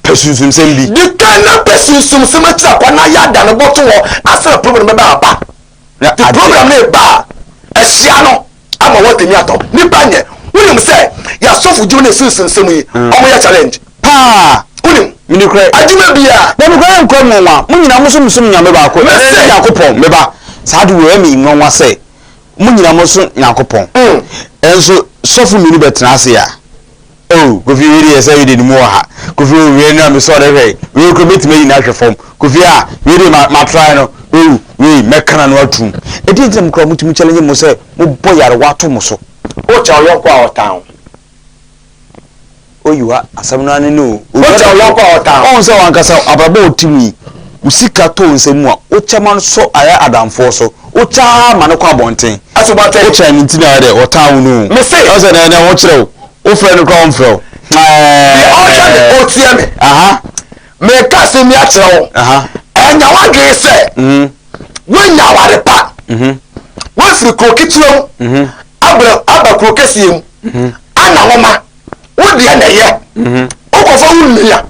pɛ sunsumsɛm bi. Di kan na pɛ sunsumsɛm akyiri akwan na yɛ adanebɔ to hɔ ansa na problem no bɛba aba. Na Nti program no reba a, ahyia no ama woatumi atɔ. Nipa nyɛ. Wonim sɛ yɛasɔfo dwuma ne nsunsumsɛm yi, ɔmo yɛ challenge. Paa! Wonim? Meni korɛ. Adwuma biara. Na me koraa nkura nwanwa. Mo nyinaa mo som som Nyame baako. Mese. Ɛno ne Nyankopɔn. Me ba, saa ade wei ɛyɛ me nwanwa sɛ, mo nyinaa mo som Nyankopɔn. Nso sɔfo mmienu bɛtena ase a. Oh Kofi wei deɛ sɛ wei deɛ ne mu wɔ ha Kofi oh wei no a mesɔɔ dɛ hwɛ wei kura mɛtumi ayi no ahwɛ fam Kofi ah wei deɛ ma ma try no oh wei mɛka n'ano atum Ɛdeɛn nti na mo koraa motumi challenge mo sɛ mobɔ yarewa to mo so? Wokyɛ wo yɔnko a ɔtan wo. Oyiwa asɛm no ara ne no o. Wokyɛ wo yɔnko a ɔtan wo. Ɔhu sɛ wankasa abrabɔ a ɔte mu yi, wo sika tɔ wo nsam mu a, wokyɛ ma no sɔ ayɛ adamfoɔ so. Wokyɛ ara ma no kɔ abɔnten. Asubɔnten. Wokyɛ no nti na ayɛ dɛ ɔtan wo no o. Mese. Ɔhu sɛ na ɛnɛ ho kyerɛ wo. Wofrɛ no koraa ɔmfrɛ wo. Deɛ ɔhwɛ me, ɔtie me. Aha. Meka asɛm yi akyerɛ wo. Aha. Ɛnya w'adwene sɛ woanya aware pa, woafiri kuro ketewa mu abra aba kuro kɛseɛ mu, ana nwoma, wo deɛ na ɛyɛ, wokɔfa wo nua,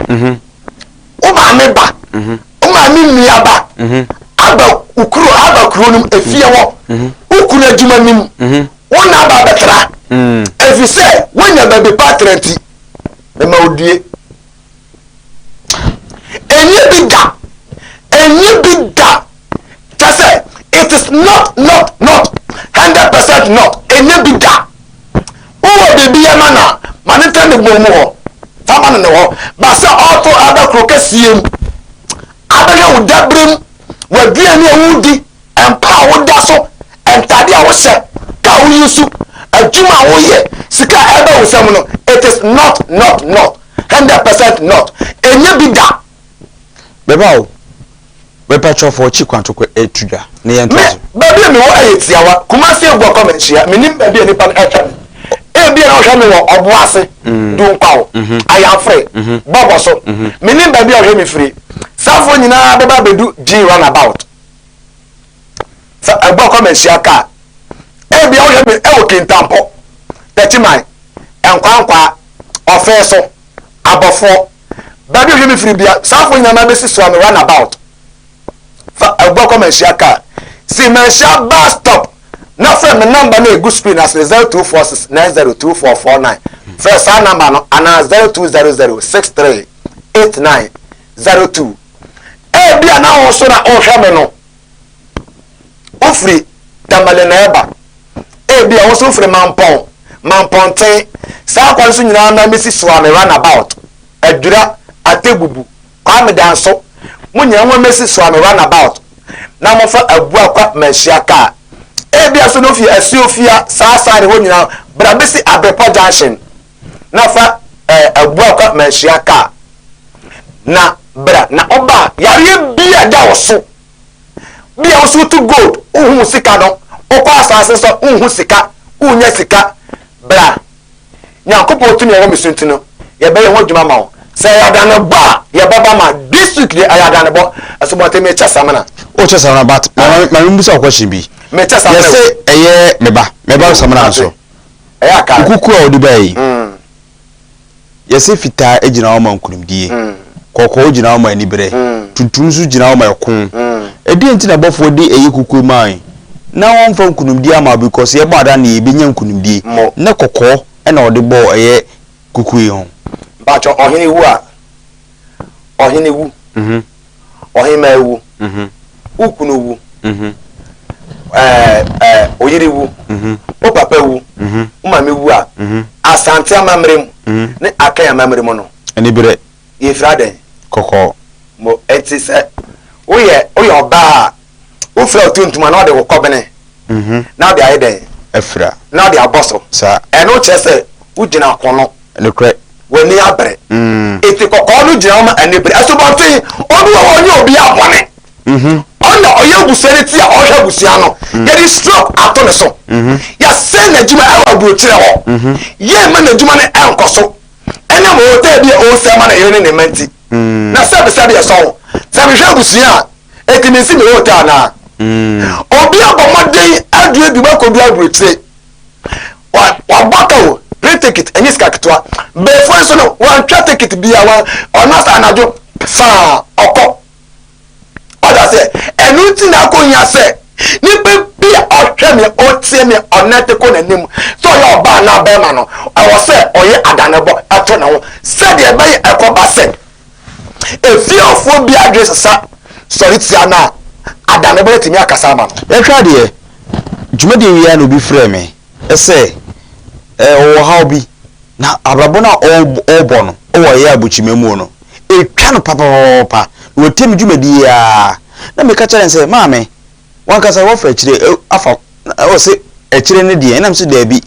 wo maame ba, wo maame nua ba, aba wo kuro aba kuro no mu, efie hɔ, wo kunu adwuma no mu, wo na aba abɛtra, ɛfiri sɛ woanya baabi pa atra nti, mema wo due. Ɛnyɛ bi da. Ɛnyɛ bi da. Kyɛ sɛ it is not not not 100% not. Ɛnyɛ bi da. Wowɔ biribi yɛ ma no a, ma no ntena ne bɔn mu hɔ. Fa ma no ne hɔ. Ba sɛ ɔreto aba kuro kɛseɛ mu, abɛhwɛ wo dabere mu, w'aduane a wodi, mpa a woda so, ntade a wohyɛ, kaa a woyi so, adwuma a woyɛ, sika a ɛba wo nsam no, it is not not not. 100% not. Ɛnyɛ bi da. Bɛba o. Mepakyɛw fa w'akyi kwan to kɔ to dwa na yɛntoa Me, so. baabi a mewɔ yɛ tiawa. Kumasi Abuakwa Manhyia. Mennim baabi a nipa no ɛhwɛ me. Ebia na ɔhwɛ me wɔ Ɔboase, Dunkwaw, Ayamfre, Bɔbɔso. Mennim baabi a ɔhwɛ me firi. Saafoɔ nyinaa bɛba abɛdu G runabout. Sɛ Abuakwa Manhyia kaa. Ebia wohwɛ me ɛwɔ Kintampo, Techiman, Nkwankwaa, Ɔfee so, Abɔfoɔ, baabi a ɔhwɛ me firi bia, saa afoɔ nyinaa ma bɛsi soa me run about. Fa Abuakwa Manhyia car, si Manhyia bus stop na frɛ me number no a ɛgu screen ase no 0246 902449. Frɛ saa number no anaa 0200 63 89 02. Ebia na wo nso na wohwɛ me no, wofiri Tamale na ɛba. Ebia wo nso wofiri Mampɔn, Mampɔnten. Saa kwan so nyinaa na mesi Suame runabout, Adwira, Atebubu, Kwame Danso. Mo nyinaa mommɛsi Suame runabout na momfa Abuakwa Manhyia kaa. Ebia nso na wofi Asuofia saa side hɔ nyinaa bra bɛsi Abrepɔ junction na fa eh, Abuakwa Manhyia kaa na bra na ɔba a yareɛ bi a ɛda wo so bi a wo so wotu gold wohu sika no wokɔ asase so wonhu sika wonya sika bra Nyankopɔn tumi a ɛwɔ me so nti no yɛbɛyɛ ho adwuma ma wo sɛ ɛyɛ adanebɔ a yɛbɛba ma this week deɛ ɛyɛ adanebɔ asubɔnten mekyɛ samina. Wokyɛ samina but ma me mbusa wo question bi mekyɛ samina yɛse ɛyɛ me ba me ba samina nso ɛyɛ akara kuku a wode baa yi Yɛse fitaa gyina hɔ ma nkunimdie, kɔkɔɔ gyina hɔ ma aniberɛ, tuntum nso gyina hɔ ma ɛko. Ɛdeɛn nti na bɔfoɔ de ɛyɛ kukuo maa yɛn na wɔmfa nkunimdie ama wo because yɛbɔ adanneɛ yɛbɛnya nkunimdie na kɔkɔɔ na ɔde bɔɔ ɛyɛ kukuo yi ho. Mpakyɛ ɔhene wu a, ɔhene wu. Ɔhemmaa wu, wo kunu wu, wo yere wu, wo papa wu, wo maame wu a, Asante amammerɛ mu ne Akan amammerɛ mu no, Aniberɛ. Yɛfira dɛn? Kɔkɔɔ. Mo, enti sɛ woyɛ woyɛ ɔbaa a, wofira wo tuntum a na wode wo kɔbene na wode ayɛ dɛn? Afira. Na wode abɔ so. Saa. Ɛno kyerɛ sɛ wogyina akono. Nokorɛ. W'ani abere. Enti kɔkɔɔ no gyina hɔ ma anibere. Asubɔnten, obi wɔ hɔ a ɔnyɛ obiara bɔne. Ɔna ɔyɛ abusua no ti a ɔhwɛ abusua no. Yɛde stroke ato ne so. Yɛasɛe n'adwuma ɛwɔ aburokyerɛ hɔ. Yɛmma n'adwuma no ɛnkɔ so. Ɛnam hotel bi a ɔresi ama ne yere ne ne mma nti. Na sɛbesɛbe ɛsɔ ho. Sɛ mehwɛ abusua a, enti mensi me hotel anaa? Obi abɔ mmɔden aduadua mu akɔdu aburokyire. Wabɔ ka o, plane ticket ɛnyɛ sika ketewa. Bɛɛfoɔ nso no, wantwa ticket bia, wan, ɔno asa anadwo faa ɔkɔ. Ɔda sɛ, ɛno nti na akɔ hia sɛ nipa bi a ɔhwɛ me, ɔtie me, ɔnante kɔ n'anim, sɛ ɔyɛ ɔbaa anaa bɛrima no, ɛwɔ sɛ ɔyɛ adanebɔ ɛto ne ho, sɛdeɛ ɛbɛyɛ ɛkɔba sɛ efiefoɔ bi adwene sesa sɔre tia no a, adanebɔ no atumi akasa ama no. Yɛhwɛ adeɛ, dwumadie wei ara na obi frɛɛ me sɛ ɔwɔ haw bi na abrabɔ no a ɔrebɔ no wɔ ɛyɛ abokyima mu no, ɛtwa no papapapapa na watie me dwumadie yi ara na meka kyerɛ no sɛ maame wankasa wafa akyire afa ɔse akyire no deɛ ɛnam sɛ daabi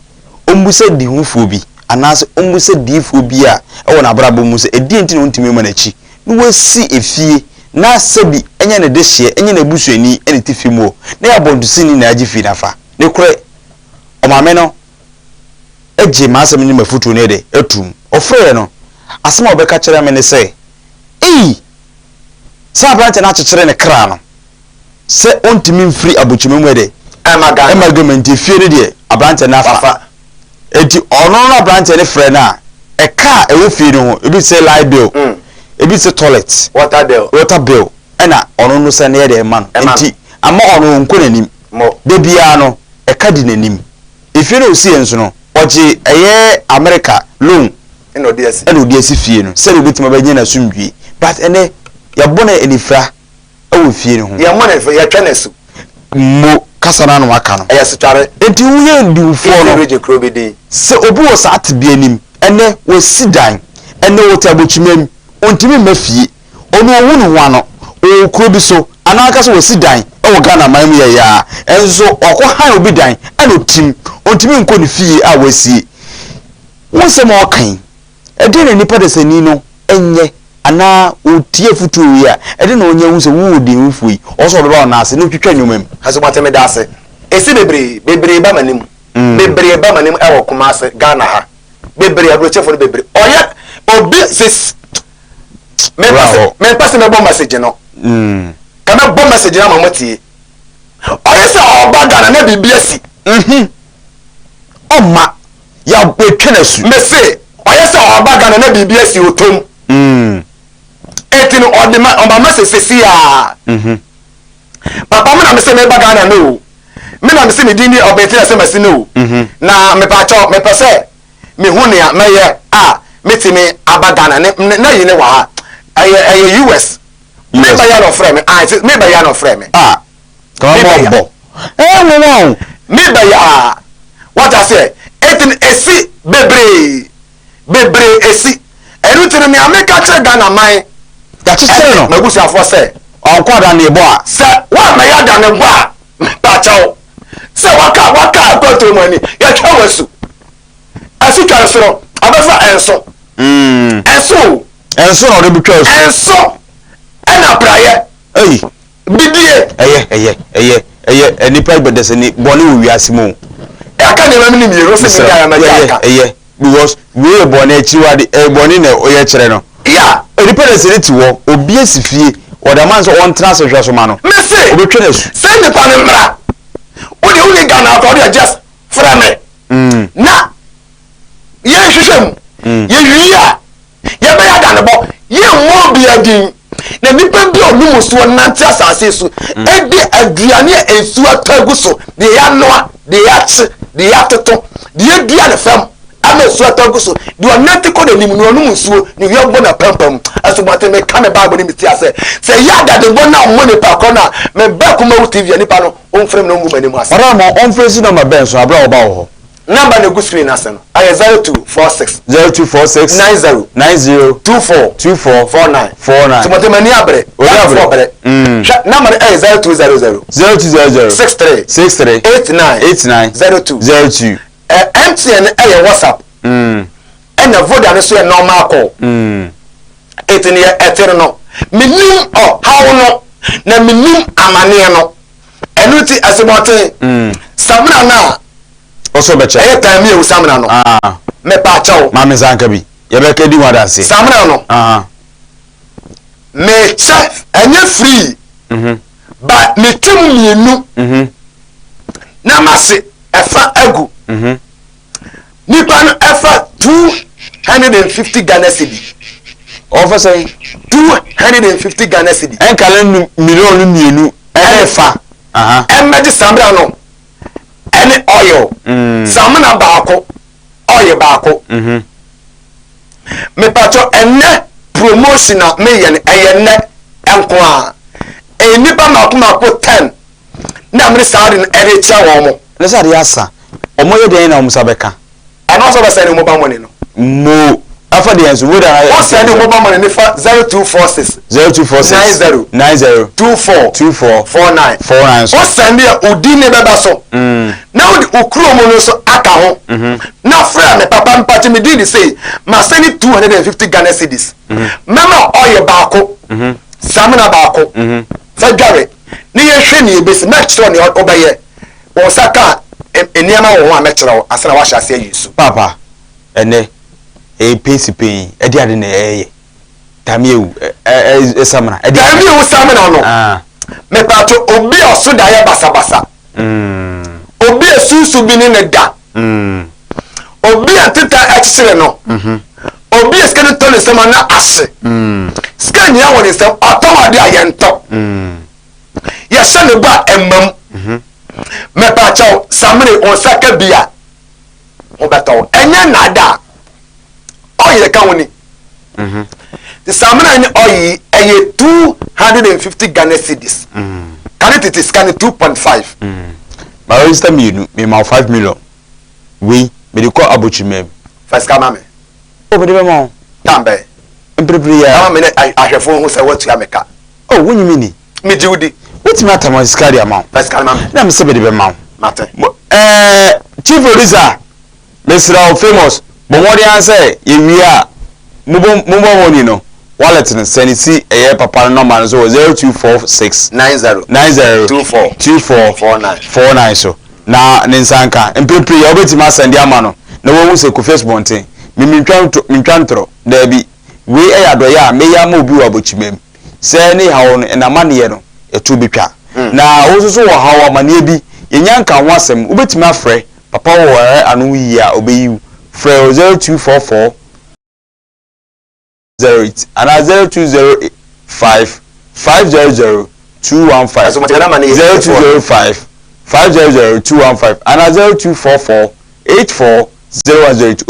ɔmbusa dihufoɔ bi anaasɛ ɔmbusa diifoɔ bi a ɛwɔ n'abrabɔ mu sɛ ɛdeɛn nti na ɔntumi mma n'akyi na wasi efie na sɛbi ɛnyɛ ne dehyeɛ ɛnyɛ n'abusuani ɛna ɛte fie mu hɔ na yɛ abɔntosini na agye fie no afa ne korɛ ɔmaame no gyee m'asɛm ne m'afotuo no de toom. Ɔfrɛeɛ no, asɛm a ɔbɛka kyerɛɛ me ne sɛ, Ei! Saa aberanteɛ no akyekyere ne kra no sɛ ɔntumi mfiri abokyima mu ɛdɛ Ɛma Ghana. Ɛma Ghana nti efie no deɛ aberanteɛ no afa. Wafa. Enti ɔno no aberanteɛ no frɛ no a, ɛka a ɛwɔ fie no ho, ebi te sɛ light bill, ebi te sɛ toilet, Water bill. water bill, ɛna ɔno no sɛ no yɛ dɛ ɛma no. Ɛma no. Enti ama ɔno ɔnkɔ n'anim. Mo. Da biara no, ɛka di n'anim. Efie no a ɔsiiɛ nso no, ɔgye ɛyɛ America loan Ɛna ɔde asi. ɛna ɔde asi fie no sɛdeɛ ɔbɛtumi abɛnya n'asomdwie. But ɛnɛ, yɛabɔ no anifira wɔ fie no ho. Yɛmmɔ no anifira, yɛtwa no asu. Mo kasa no ara na waka no. Ɛyɛ asutware. Enti woyɛ diwufoɔ no. Eastern Region kuro bi din. Sɛ obi wɔ saa tebea no mu, ɛnnɛ wasi dan, ɛnnɛ ɔte abokyima mu, ɔntumi mma fie, ɔno ɔwu ne ho ano, ɔwɔ kuro bi so, anaa aka sɛ wasi dan wɔ Ghana man mu yɛyɛ a, nso wakɔ han obi dan ɛna ɔtim, ɔntumi nkɔ ne fie a wasie. Wo nsɛm a ɔka yi, ɛdeɛn na nipa dasani no nyɛ anaa ɔtie afotuo wei a, ɛdeɛn na ɔnya hu sɛ wo ɔdeɛnwufoɔ yi, ɔwɔ sɛ ɔbɛba wo nan ase na ɔtwitwa nneɛma mu? Asubɔnten meda ase. Esi bebree, bebree ba m'anim. Bebree ba m'anim ɛwɔ Kumasi, Ghana ha. Bebree, aburokyefo no bebree. Ɔyɛ obi sis mempɛ sɛ mempɛ sɛ mɛbɔ message no. Ka mɛbɔ message no ama moatie. Ɔyɛ sɛ ɔba Ghana na biribi asi. Ɔmma yɛatwa no asu. Mese ɔyɛ sɛ ɔba Ghana na biribi asi ɔtɔm. Enti no ɔde ma ɔma message sisi a. Papa me na mese meba Ghana no o. Me na mese me din de Ɔbɛnti na sɛ masi no o. Na mepaakyɛw mepɛ sɛ mehu nea mɛyɛ a metumi aba Ghana ne ne na yi ne wɔ ha. Ɛyɛ ɛyɛ US. Meba ya na ɔfrɛ me. Ah, meba ya na ɔfrɛ me. Ah, kama mo bɔ. Eh, nwanwa o. Meba ya. What I say? Eti esi bebree. Bebree esi. Ɛno nti no nea meka kyerɛ Ghana man Yɛakyekyere no. ɛne m'abusuafoɔ sɛ. Ɔnkɔ adanebɔ a. Sɛ woammɛyɛ adanebɔ a, mepakyɛw, sɛ waka waka akwantuo mu ani, yɛtwa wo asu. Asutwa nso no, ɔbɛfa ɛnso. Ɛnso o. Ɛnso na ɔde bɛtwa asu. Ɛnso ɛna praeɛ. Ei. Bidie. Ɛyɛ, ɛyɛ, ɛyɛ, ɛyɛ, nnipa dasani bɔne wɔ wiase mu o. Yɛaka nneɛma mi ne mmienu, wo se menyae a magyae ka. Ɛyɛ, ɛyɛ. Because wei yɛ bɔne akyiwade, ɛyɛ bɔne na ɔyɛ kyerɛ no. Yeah. Onipa na sɛ ne ti hɔ, obi asi fie, ɔde ama no sɛ ɔntena ase hwɛ so ma no. Me se, Obetwa no asu. sɛ nipa no mmra, wo deɛ wonni Ghana akɔ, wo deɛ just frɛ me na yɛnhwehwɛ mu, yɛwie a, Yɛbɛyɛ adanebɔ, yɛmmɔ obiara din, na nipa bi a ɔnom nsuo nante asase so di aduane a nsuo atɔ agu so, deɛ yɛanoa, deɛ yɛakye, deɛ yɛatoto, deɛ yɛdua no fam ama nsuo atɔ agu so, deɛ ɔnante kɔ n'anim na ɔnom nsuo, ne wia bɔ n'apampam. Asubɔnten, meka me Bible ne me ti ase sɛ yɛ adanebɔ na ɔmmɔ nipa korɔ no a, meba Kumawu TV a nipa no ɔmfrɛ me na ɔngu m'anim ase. Ɔdɔ ma ɔmfrɛ si nɔmba bɛn so aberɛ a ɔba wɔ hɔ? Number no egu screen no ase no, ɛyɛ 0246. 0246. 90. 90. 24. 24. 49. 49. Timothy m'ani abere. Obi abere. Ghanafoɔ bere. Hwɛ number no ɛyɛ 0200. 0200. 63. 63. 89. 89. 02. 02. Ɛ MTN no ɛyɛ WhatsApp. Ɛna Voda no nso yɛ normal call. Eti neɛ ɛte no no, menim ɔhaw no na menim amaneɛ no. Ɛno nti asubɔnten, samina no a. Ɔsɔ bɛkyɛ. Ɛyɛ tan mi ewu samina no. Ah. Mepa kyɛw. Maame nsa nka bi. Yɛbɛka di ho adanse. Samina no. Ah. Mekyɛ ɛnyɛ free. Mhm. Ba mekyɛ mu mmienu. Mhm. Na mase ɛfa agu. Mhm. Nipa no ɛfa 250 Ghana cedi. Ɔfa sɛn? 250 Ghana cedi. Ɛnkale no million mmienu ɛne fa. Aha. Ɛmmɛgye samina no. ɛne oil mm. samina baako oil baako mm-hmm. mepatɔ ɛnɛ promotion a meyɛ no ɛyɛ nnɛ nko a ɛyɛ nnipa mako mako ten na mene saa de no ɛde kyɛ wɔn mo. Ne sɛ adeɛ asa wɔn yɛ deɛn na wɔn nsa bɛka. Ɛno nso bɛsɛn ne mobile money no. Mo afa deɛ nso wo da na. Wo sɛn ne mobile money ne fa 0246. 0246. 90. 90. 24. 24. 49. 49 so. Wo sɛn deɛ odi ne bɛba so. Na wode wo kuro mu no nso aka ho. Na frɛ me papa mpakye me din de sei ma sɛne 250 Ghana cedis. Mɛma ɔyɛ baako. Samina baako. Fa dware ne yɛnhwɛ nea ebesi mɛkyerɛ nea wobɛyɛ. Wo nsa ka nneɛma wɔ ho a mɛkyerɛ wo ansa na woahyɛ aseɛ ayi su. Paapa, ɛnnɛ, ɛyɛ pɛnsipɛn yi, ɛde ade na ɛyɛ. Tamiewu, ɛ samina. Dabi wo samina no. Mepatwo obi a ɔso da yɛ basabasa. Obi a sunsun bi ne ne da. Obi a teta akyekyere no. Obi a sika no tɔ ne nsam a na ahye. Sika nyina wɔ ne nsam ɔtɔn ade a yɛntɔ. Yɛhyɛ ne bɔ a ɛmam. Mepatwo samina wo nsa ka bi a ho bɛtɔ wo. Ɛnyɛ nnaadaa. Ɔyere ka ho ni. Mhm. Te samina ne ɔyi ɛyɛ 250 Ghana cedis. Mhm. Kane tete sika ne 2.5. Mhm. Ma register mmienu, me ma 5 million. Wei, me de kɔ abokyimam. Fa sika ma me. O, me de bɛma wo. Tam bɛn? Mprepre ya. Ama me ne ahwɛfo ho sɛ woatua me ka. O, wonyi me ni. Megye wo di. Wotumi atam sika de ama wo. Fa sika no ma me. Na me sɛ me de bɛma wo. Mate. Ɛɛ, chief producer. Mesrɛ wo Famous, bɔ mmɔden ara sɛ yɛwie a mobɔ mobile money no wallet no sɛne si ɛyɛ papa no nɔma no so wɔ 0246 90 90 24 24 49. 49 so na ne nsa nka. Mprempren yi a wobɛtumi asɛnde ama no na wahu sɛ Kofi Asubɔnten, me mentwa nto mentwa ntorɔ, daabi, wei ɛyɛ adɔeɛ a meyɛ ama obi wɔ abokyimam sɛ ne haw no n'amaneɛ no ɛto bɛtwa. Na wo nso so wɔ haw amaneɛ bi yɛnya nka ho asɛm, wobɛtumi afrɛ Papa wɔ ɛ ano yie a ɔbɛyi wo. Frɛ wɔ 0244 08 anaa 0205 500 215 0205 500 215 anaa 0244 84 0108.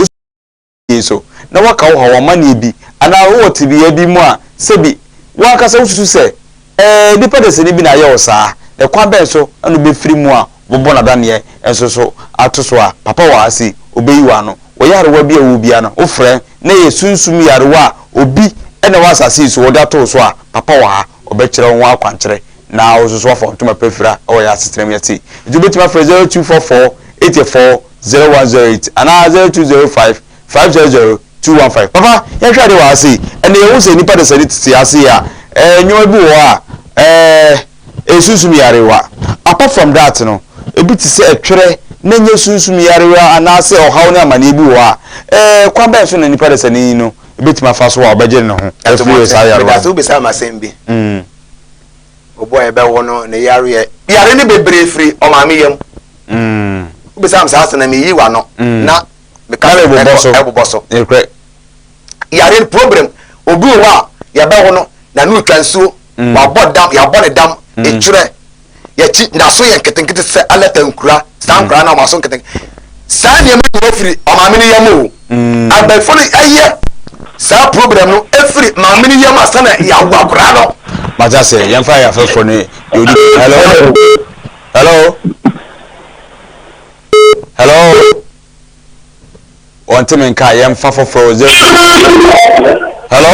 Yie so na woaka wo haw, amanneɛ bi, anaa wowɔ tebea bi mu a sɛbi w'ankasa wususu sɛ, Ɛɛ, nnipa dasani bi na ayɛ wo saa, na kwan bɛn so na obefiri mu a wobɛbɔ no adanneɛ nso so ato so a, papa wɔ ha sei, obeyi wo ano. Wɔ yarewa bi a ɛwɔ biara no, wofrɛ na ɛyɛ sunsum yarewa a obi na ɛwɔ asase yi so wɔde ato wo so a, papa wɔ ha, ɔbɛkyerɛ wo ho akwankyerɛ na wo nso so woafa wo ntoma pa afira wɔ yɛn asetena mu yɛte. Nti wobɛtumi afrɛ 0244 84 0108 anaa 0205 500 215. Papa, yɛnhwɛ ade wɔ ha sei. Ɛnna yɛhu sɛ nnipa dasani tete ase yi a, ɛɛ nneɛma bi wɔ hɔ a, ɛɛ ɛyɛ sunsum yarewa. Apart from that no, ebi te sɛ ɛtwerɛ na ɛnyɛ sunsum yarewa anaasɛ ɔhaw ne amaneɛ bi wɔ hɔ a, ɛɛ kwan bɛn so na nipa dasani no ebetumi afa so a ɔbɛgye ne ho afiri saa yarewa no? Medase wobisa me asɛm bi. Obi a yɛbɛwo no ne yareɛ, yare no bebree firi ɔmaame yam. Wobisa me saa asɛm na meyi w'ano na meka sɛ ɛbobɔ so. Yare problem obi wɔ hɔ a yɛbɛwo no n'ano retwa nsuo, wabɔ dam, yɛabɔ ne dam, etwerɛ, yɛkyi n'aso yɛ nketenkete sɛ alɛta nkura, saa nkura na wɔn aso nketenkete. Saa nneɛma nyinaa firi ɔmaame no yam o. Abɛɛfo no ɛyɛ saa problem no efiri maame no yam ansa na yɛawo akwadaa no. Mate ase, yɛmfa yɛn afɛfoɔ no deɛ ɔdi hello hello hello wɔnte me nka yɛmfa foforɔ zero hello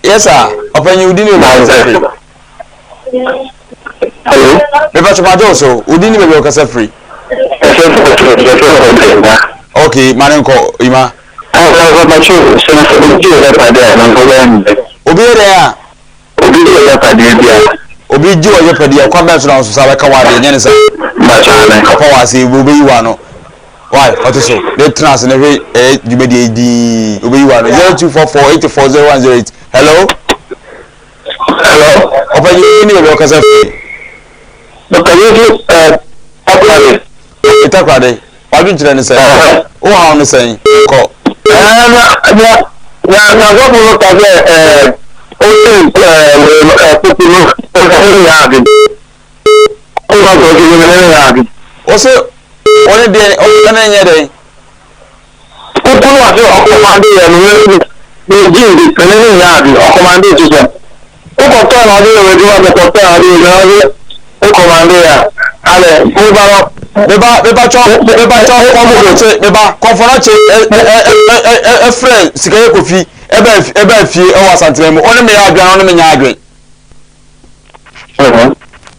yes sir ɔpanyin wodi ne baabi ɔkasa firi hello mepa kyɛ magye wo so wodi ne baabi ɔkasa firi ok ma ne nkɔ ima obi yɛ dɛn a Obi gye w'agyapadeɛ bi a. Obi gye w'agyapadeɛ a, kwan bɛn so na wo nso saa bɛka w'adeɛ? Nyɛ ne saa. Mpakyɛ aane. Papa wɔ ase, obeyi w'ano. Why? Ɔte so. Ne tena ase ne hwɛ ɛyɛ dwumadie yi dinn. Obeyi w'ano. 0244 84 0108. Hello? Hello? Ɔpanyin yi ne baabi a ɔkasa firi. Ɔpanyin fi ɛɛ Takoradi. Takoradi. W'adwenkyerɛ ne sɛn? Wo haw ne sɛn? Kɔ. Ɛɛ na na na na sɔfo no ka sɛ ɛɛ osi ɛɛ kuku no ɛne yɛ ade. Ɔka sɛ ɔsi no ɛne yɛ ade. Ɔsɛ ɔne deɛ ɔne nyɛ dɛn? Kuku no ɔsɛ ɔkɔmande yɛ no ne ne gye ndi ɛne ne nyɛ ade ɔkɔmande ti sɛ wokɔtɔ na ɔde yɛ w'adwuma mekɔtɔ na ɔde yɛ adwuma ɔde wokɔmande yɛ a alɛ meba no. Meba meba twɔ meba twɔ kɔnfɔnɔkye meba kɔnfɔnɔkye ɛ ɛ ɛ ɛ ɛ ɛfrɛ sikayɛ kofi ɛbɛ ɛbɛ fie ɛwɔ asantuma mu ɔne me yɛ adwene ɔne me nyɛ adwene.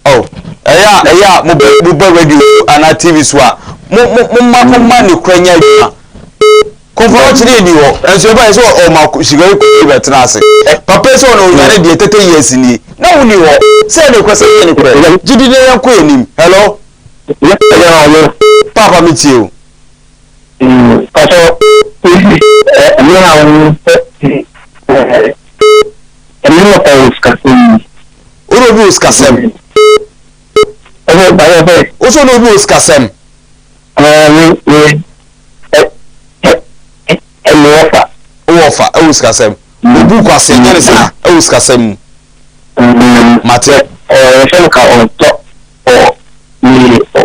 Oh, ɛyɛ a ɛyɛ a mo bɛ mo bɛ radio so anaa tv so a mo mo mo ma mo ma ne kura nya adwuma kɔnfɔn ɔkyerɛ yɛ ni hɔ nso ɛba yɛ sɛ ɔma sigari kɔ bi bɛtena ase papa sɛ ɔna onyane deɛ tete yɛ asi nie na wo ni hɔ sɛ ne kura sɛ yɛ ne kura gyidi ne yɛn kɔ yɛ nim hello papa mi tie o. Pàṣẹ ẹ̀mí àwọn ẹ̀mí. wɔ sikasɛm. Ɛsɛ bayɛ sɛ. Wo sɛ ɔne obi wɔ sikasɛm. Ɛɛ me me ɛ ɛ ɛ me wɔ fa. Wowɔ fa ɛwɔ sikasɛm. Obu kwase nyɛ ne saa ɛwɔ sikasɛm mu. Mate. Ɛɛ sɛ nka ɔntɔ ɔ me ɔ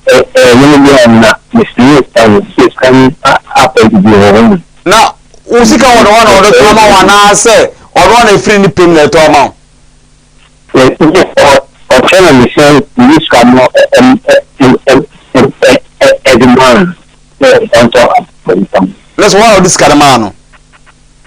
ɛ ɛ me bi a na me si ɛn sika ni apɛ bi wɔ hɔ. Na wo sika wɔ ne hɔ na ɔde tɔ ama wo anaasɛ ɔno a na ɛfiri ne pɛm na ɛtɔ ama wo? Ɔkyerɛ na mesɛ mede sika no ɛde maa no sɛ ɔntɔ akɔntam. Na sɛ wɔn a ɔde sika no maa no.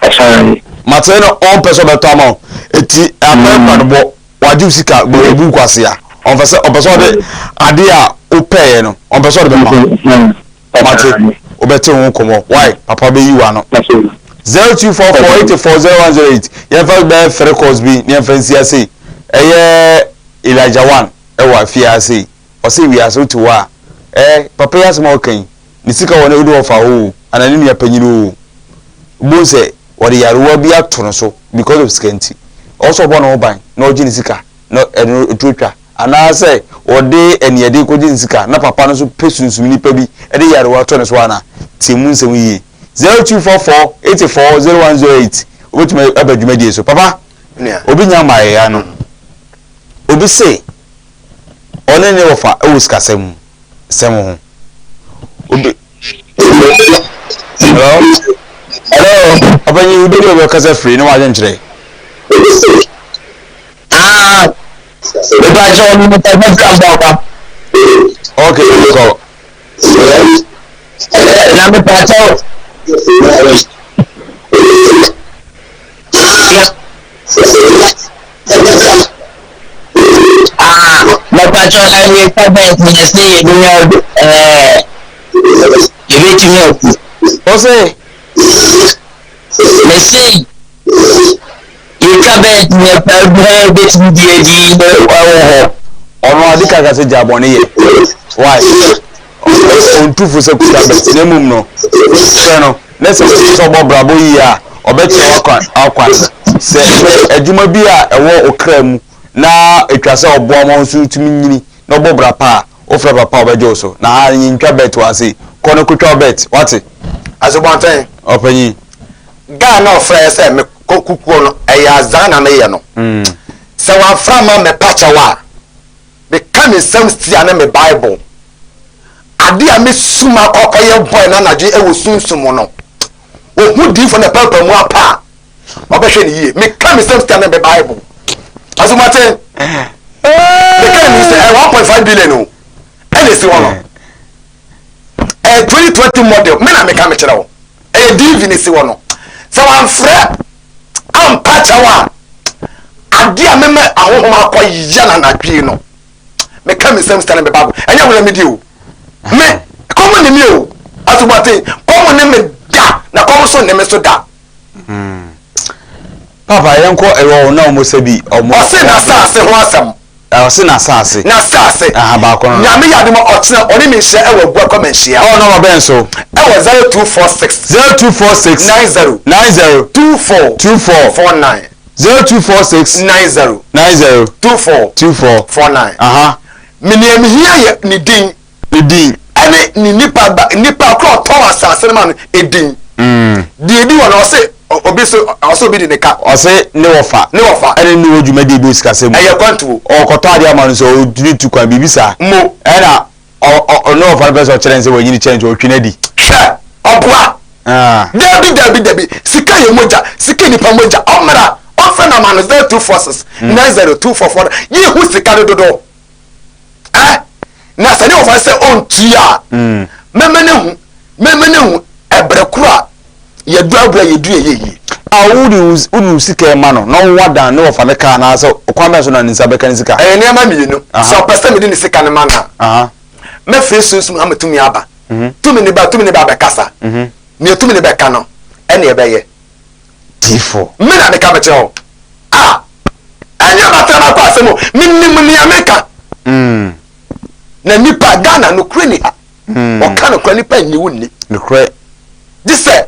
Ɛsan. Mate no ɔmpɛ sɛ ɔbɛtɔ ama wo eti akɔyɛ kwadobɔ wagye wo sika gbɔ ebu nkwasea ɔmpɛ sɛ ɔpɛ sɛ ɔde adeɛ a wopɛɛ no ɔmpɛ sɛ ɔde bɛma wo. Mate wobɛte ho nkɔmmɔ why papa bɛyi w'ano. 0244 84 0108 yɛmfa bɛyɛ three calls bi ne yɛmfa nsi ase ɛyɛ Elijah one ɛwɔ afie ase yi ɔsɛ wiase wote hɔ a ɛɛ papa yi asɛm a ɔka yi ne sika wɔ ne wode ɔfa hɔ o anaa ne nua panyin o bohu sɛ wɔde yarewa bi ato no so because of sika nti ɔwɔ sɛ ɔbɔ ne ho ban na ɔgye ne sika na ɛno ɛturo twa Anaasɛ ɔde aniɛden kɔgye ne sika na papa no nso pɛ sunsum nipa bi de nyarewa to ne so anaa? Tie mu nsɛm yie. 0244 84 0108 Wobɛtumi aba dwumadie so. Papa, obi nya mmaeɛ ano. Obi se ɔne ne wɔfa wɔ sikasɛm sɛm ho. Obi Hello? Hello? Ɔpanyin, wobɛdi obi ɔkasa firi ne wadwenkyerɛ. Ah, mepakyɛw me nipa fɛfɛ abɔ aba. Okay, kɔ. Na mepakyɛw. Ah, mepakyɛw na yɛ ka bɛn ti na se yɛ dunya ɛɛ yɛbɛtumi aku. Ɔsɛ. Mese yɛtwa bɛɛt ne ɛpa biara bɛtumi di adi wɔ hɔ. Ɔno ade kaka sɛ gya bɔne yɛ. Why? Ɔntu fo sɛ kuta bɛt na mmom no hwɛ no na sɛ wopɛ sɛ ɔbɔ brabɔ yie a ɔbɛkyerɛ w'akwan akwan sɛ adwuma bi a ɛwɔ okra mu na ɛtwa sɛ ɔboa ma wo nso tumi nyini na ɔbɔ bra pa a Wofrɛ papa a ɔbɛgye wo so. Na ha yɛntwa bet wɔ ase. Kɔ na kotwa wo bet. Wate? Asubɔnten. Ɔpanyin. Guy no a ɔfrɛɛ sɛ me kɔ kukuo no, ɛyɛ azaa na meyɛ no. Sɛ wamfrɛ amma mɛpa kyɛw a, meka me nsɛm tia ne me Bible. Ade a mesum akɔ akɔyɛ boy no anadwo wɔ sunsum mu no, ohu diifo na ɛpaapa mu apa a, ɔbɛhwɛ ne yie. Meka me nsɛm tia ne me Bible. Asubɔnten. Meka ne sɛ ɛyɛ 1.5 billion o, ɛna esi hɔ no. Ɛyɛ 2020 model, me na meka mekyerɛ wo. Ɛyɛ DV na esi hɔ no. Sɛ wamfrɛ ampa kyɛw a, adeɛ a mema ahohom akɔ yɛ no anadwo yi no, meka me nsɛm sika ne me Bible. Ɛnyɛ wo na medi o. Me, kɔm ne me o. Asubɔnten, kɔm ne me da, na kɔm nso ne me so da. Papa yɛnkɔ ɛwɔ wɔn na wɔn sɛ bi wɔn. Ɔse n'asaase ho asɛm. Ɔse n'asaase. N'asaase. Aha baako no. Nyame yɛ adom a ɔkyena ɔne me nhyia ɛwɔ Abua Kwamanhyia. Ɛwɔ nɔma bɛn so? Ɛwɔ 0246. 0246. 90. 90. 24. 24. 49. 0246. 90. 90. 24. 24. 49. Aha. Me nea mehia yɛ ne din. Ne din. Ɛne ne nipa ba nipa koro ɔtɔn asase no ma no edin. Mm. Deɛ edi hɔ no ɔse obi so ɔse obi de ne ka. Ɔse ne wɔfa. Ne wɔfa. Ɛne ne wɔ dwumadie bi wɔ sikasɛm mu. Ɛyɛ kwantuo. Ɔkɔtɔ adeɛ ama no sɛ ɔtumi tu kwan biribi saa. Mo. Ɛna ɔ ɔ ne wɔfa no pɛ sɛ ɔkyerɛ no sɛ wanyini kyɛn nti ɔtwe no adi. Hwɛ ɔboa. Ah. Dabi dabi dabi sika yɛ mogya sika nipa mogya ɔmmra ɔmfrɛ no ama no 0246 9024 yi hu sika no dodoɔ. Ɛ na sɛ ne wɔfa sɛ ɔntua a, mɛma no ahu, mɛma no ahu ɛberɛ koro a yɛdɔ abura yɛdu ɛyɛ yie. A wode wo wode wo sika rema no na woadan ne wɔfa no ka anaasɛ ɔkwan bɛn so na ne nsa bɛka ne sika? Ɛyɛ nneɛma mmienu. Sɛ ɔpɛ sɛ mede ne sika no ma no a, mɛfrɛ sunsum ama tumi aba. Tumi no ba a, tumi no ba abɛkasa. Nea tumi no bɛka no, ɛnna ɛbɛyɛ. Tifo. Me na meka mekyerɛ wo. A ɛnyɛ matena makɔ asɛm o. Menim nea meka. Mm. Na nipa Ghana nokorɛ ni ha. Mm. Ɔka nokorɛ nipa nni wo nni. Nokorɛ. Gye sɛ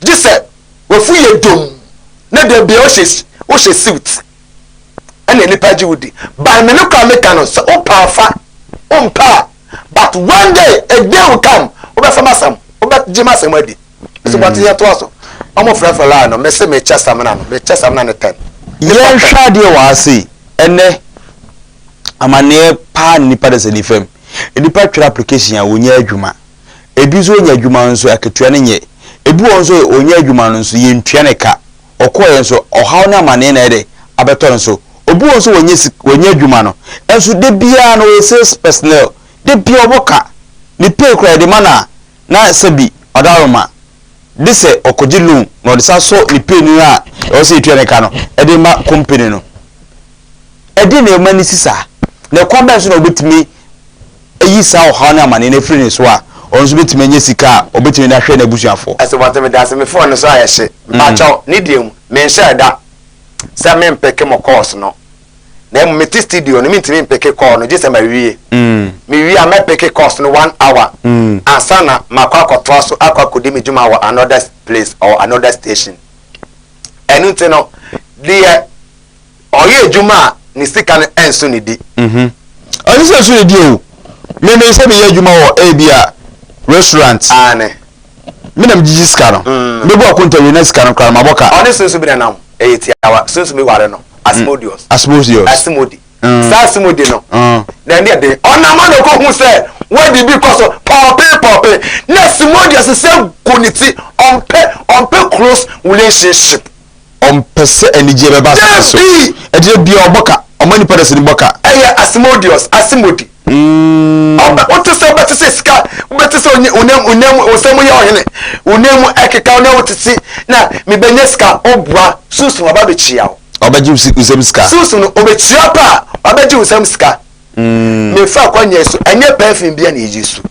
gye sɛ wafu yɛ dom na da bia wohyɛ wohyɛ suit. Ɛna nnipa gye wo di. By me no koraa meka no sɛ wopɛ a fa, wompɛ a but one day a day will come wobɛfa m'asɛm, wobɛgye m'asɛm adi. Asubɔnten yɛtoa so. Wɔn frɛfrɛ line no, mese mekyɛ samina no, mekyɛ samina no tɛn. Yɛnhwɛ adeɛ wɔ ha sei, ɛnnɛ amaneɛ paa na nnipa dasani fam. Nnipa twerɛ application a wɔnnya adwuma. Ebi nso ɔnya adwuma nso akatua no nyɛ. Ebi wɔ hɔ nso ɔnya adwuma no nso yɛntua ne ka. Ɔkɔeɛ nso ɔhaw ne amaneɛ na ayɛ dɛ abɛtɔ ne so. Obi wɔ hɔ nso wanya sik wanya adwuma no nso da biara no ɔyɛ sales personnel. Da biara ɔbɔ ka. Ne pay koraa yɛde ma no a na sɛbi ɔdaroma de sɛ ɔkɔgye loan na ɔde san sɔ ne pay no a ɛwɔ sɛ yɛtua ne ka no de ma company no. Ɛdeɛn na ɛma no si saa? Na ɛkwan bɛn so na wobɛtumi ayi saa ɔhaw ne amaneɛ no afiri ne so a ɔno nso bɛtumi anya sika a ɔbɛtumi de ahwɛ n'abusuafoɔ? Asubɔnten meda ase me phone no so ayɛ hye mpakyɛw ne deɛ mu menhyɛɛ da sɛ me mpeke mo calls no na mmom mete studio no mentumi mpeke call no gye sɛ mawie mewie a mɛpeke calls no one hour ansa na makɔ akɔtoa so akɔ akɔdi me dwuma wɔ another place or another station ɛno nti no deɛ Ɔyɛ adwuma a ne sika no nso ne di. Mhm. Ɛne sɛ nso ne di o. Me me sɛ meyɛ adwuma wɔ ebi a restaurant. Aane. Me na megyigye sika no. Mm. Mebɔ akonta wie na sika no koraa no mabɔ ka. Ɔne sunsun bi na nam. Ɛyɛ tiawa. Sunsun bi ware no. Asmodeus. Asmodeus. Asmodi. Mm. Saa Asmodi no. Mm. Na ɛne ɛde. Ɔnam ano kɔ hu sɛ wadi bi kɔ so pɔɔpe pɔɔpe. Na Asmodeus sɛ gu ne ti. Ɔmpɛ ɔmpɛ close relationship. Ɔmpɛ sɛ anigyeɛ bɛba asase so. Dabi! Ɛdeɛ biara ɔbɔ ka. Ɔma nnipa dasani bɔ ka. Ɛyɛ Asmodeus, Asemodi. Ɔbɛ, wote sɛ wobɛte sɛ sika, wobɛte sɛ onye, onam, onam, nsɛm yɛ ɔhene, onam mu ɛkeka wo na wote se na mebɛnya sika, ɔboa, sunsum aba bɛkyia wo. Ɔbɛgye wo nsam sika. Sunsum no, ɔbɛkyia pa a, wabɛgye wo nsam sika. Mefa akwannya so, ɛnyɛ perfume bia na yɛyi su.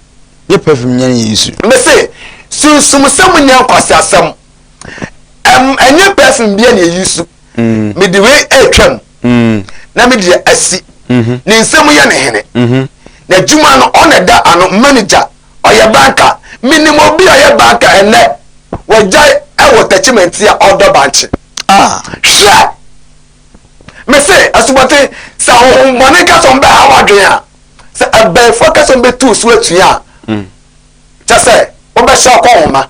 Nyɛ perfume nyɛ na yɛyi su. Mese, sunsum sɛm nyɛ nkwaseasɛm. Ɛm ɛnyɛ perfume bia na eyi su. Mm. Mede wei ɛretwam. Mm. Na mede deɛ asi. Mm-hmm. Ne nsam yɛ ne hene. Mm-hmm. N'adwuma no ɔna ɛda ano manager ɔyɛ banka. Menim obi a ɔyɛ banka ɛnɛ wagyae ɛwɔ tɛkyimɛnti a ɔdɔ bankye. Ah. Hwɛ! Mese asubɔnten sɛ ahohommɔne ka sɛ ɔmbɛha w'adwene a sɛ abɛɛfoɔ ka sɛ ɔmbɛtu so atua a mm. Kyɛ sɛ wobɛhyɛ akɔnhoma.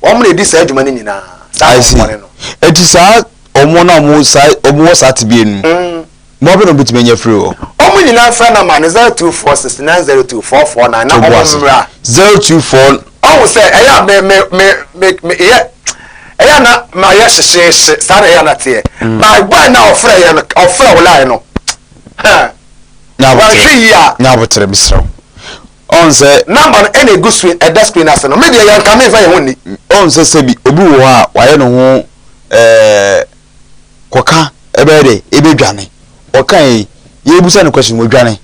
Wɔn na edi saa adwuma no nyinaa. Saa ahonhommɔne no. Eti saa wɔn na wɔn saa wɔn wɔ saa tebea no mu. Mm. Mmoa bɛ na wɔbɛtumi anya firi hɔ. Wɔn nyinaa frɛ nɔma no 0246 902 449 na wɔn mmra. 024. Ɔhu sɛ ɛyɛ a me me me me me yɛ ɛyɛ na ma yɛ hyehyeehye saa na ɛyɛ na teɛ. Mm. By boy na ɔfrɛ yɛ no ɔfrɛ wo line no. Wɔnhwɛ yie a. Nyabotere mesrɛ wo. Ɔn sɛ. Number no ɛna egu screen ɛda screen ase no me deɛ yɛn nka me nfa yɛn ho nni. Ɔn sɛ sɛbi obi wɔ hɔ a wayɛ ne ho ɛɛ kɔka ɛbɛyɛ dɛ ebedwane ɔka yi yɛbusa no question wadwane.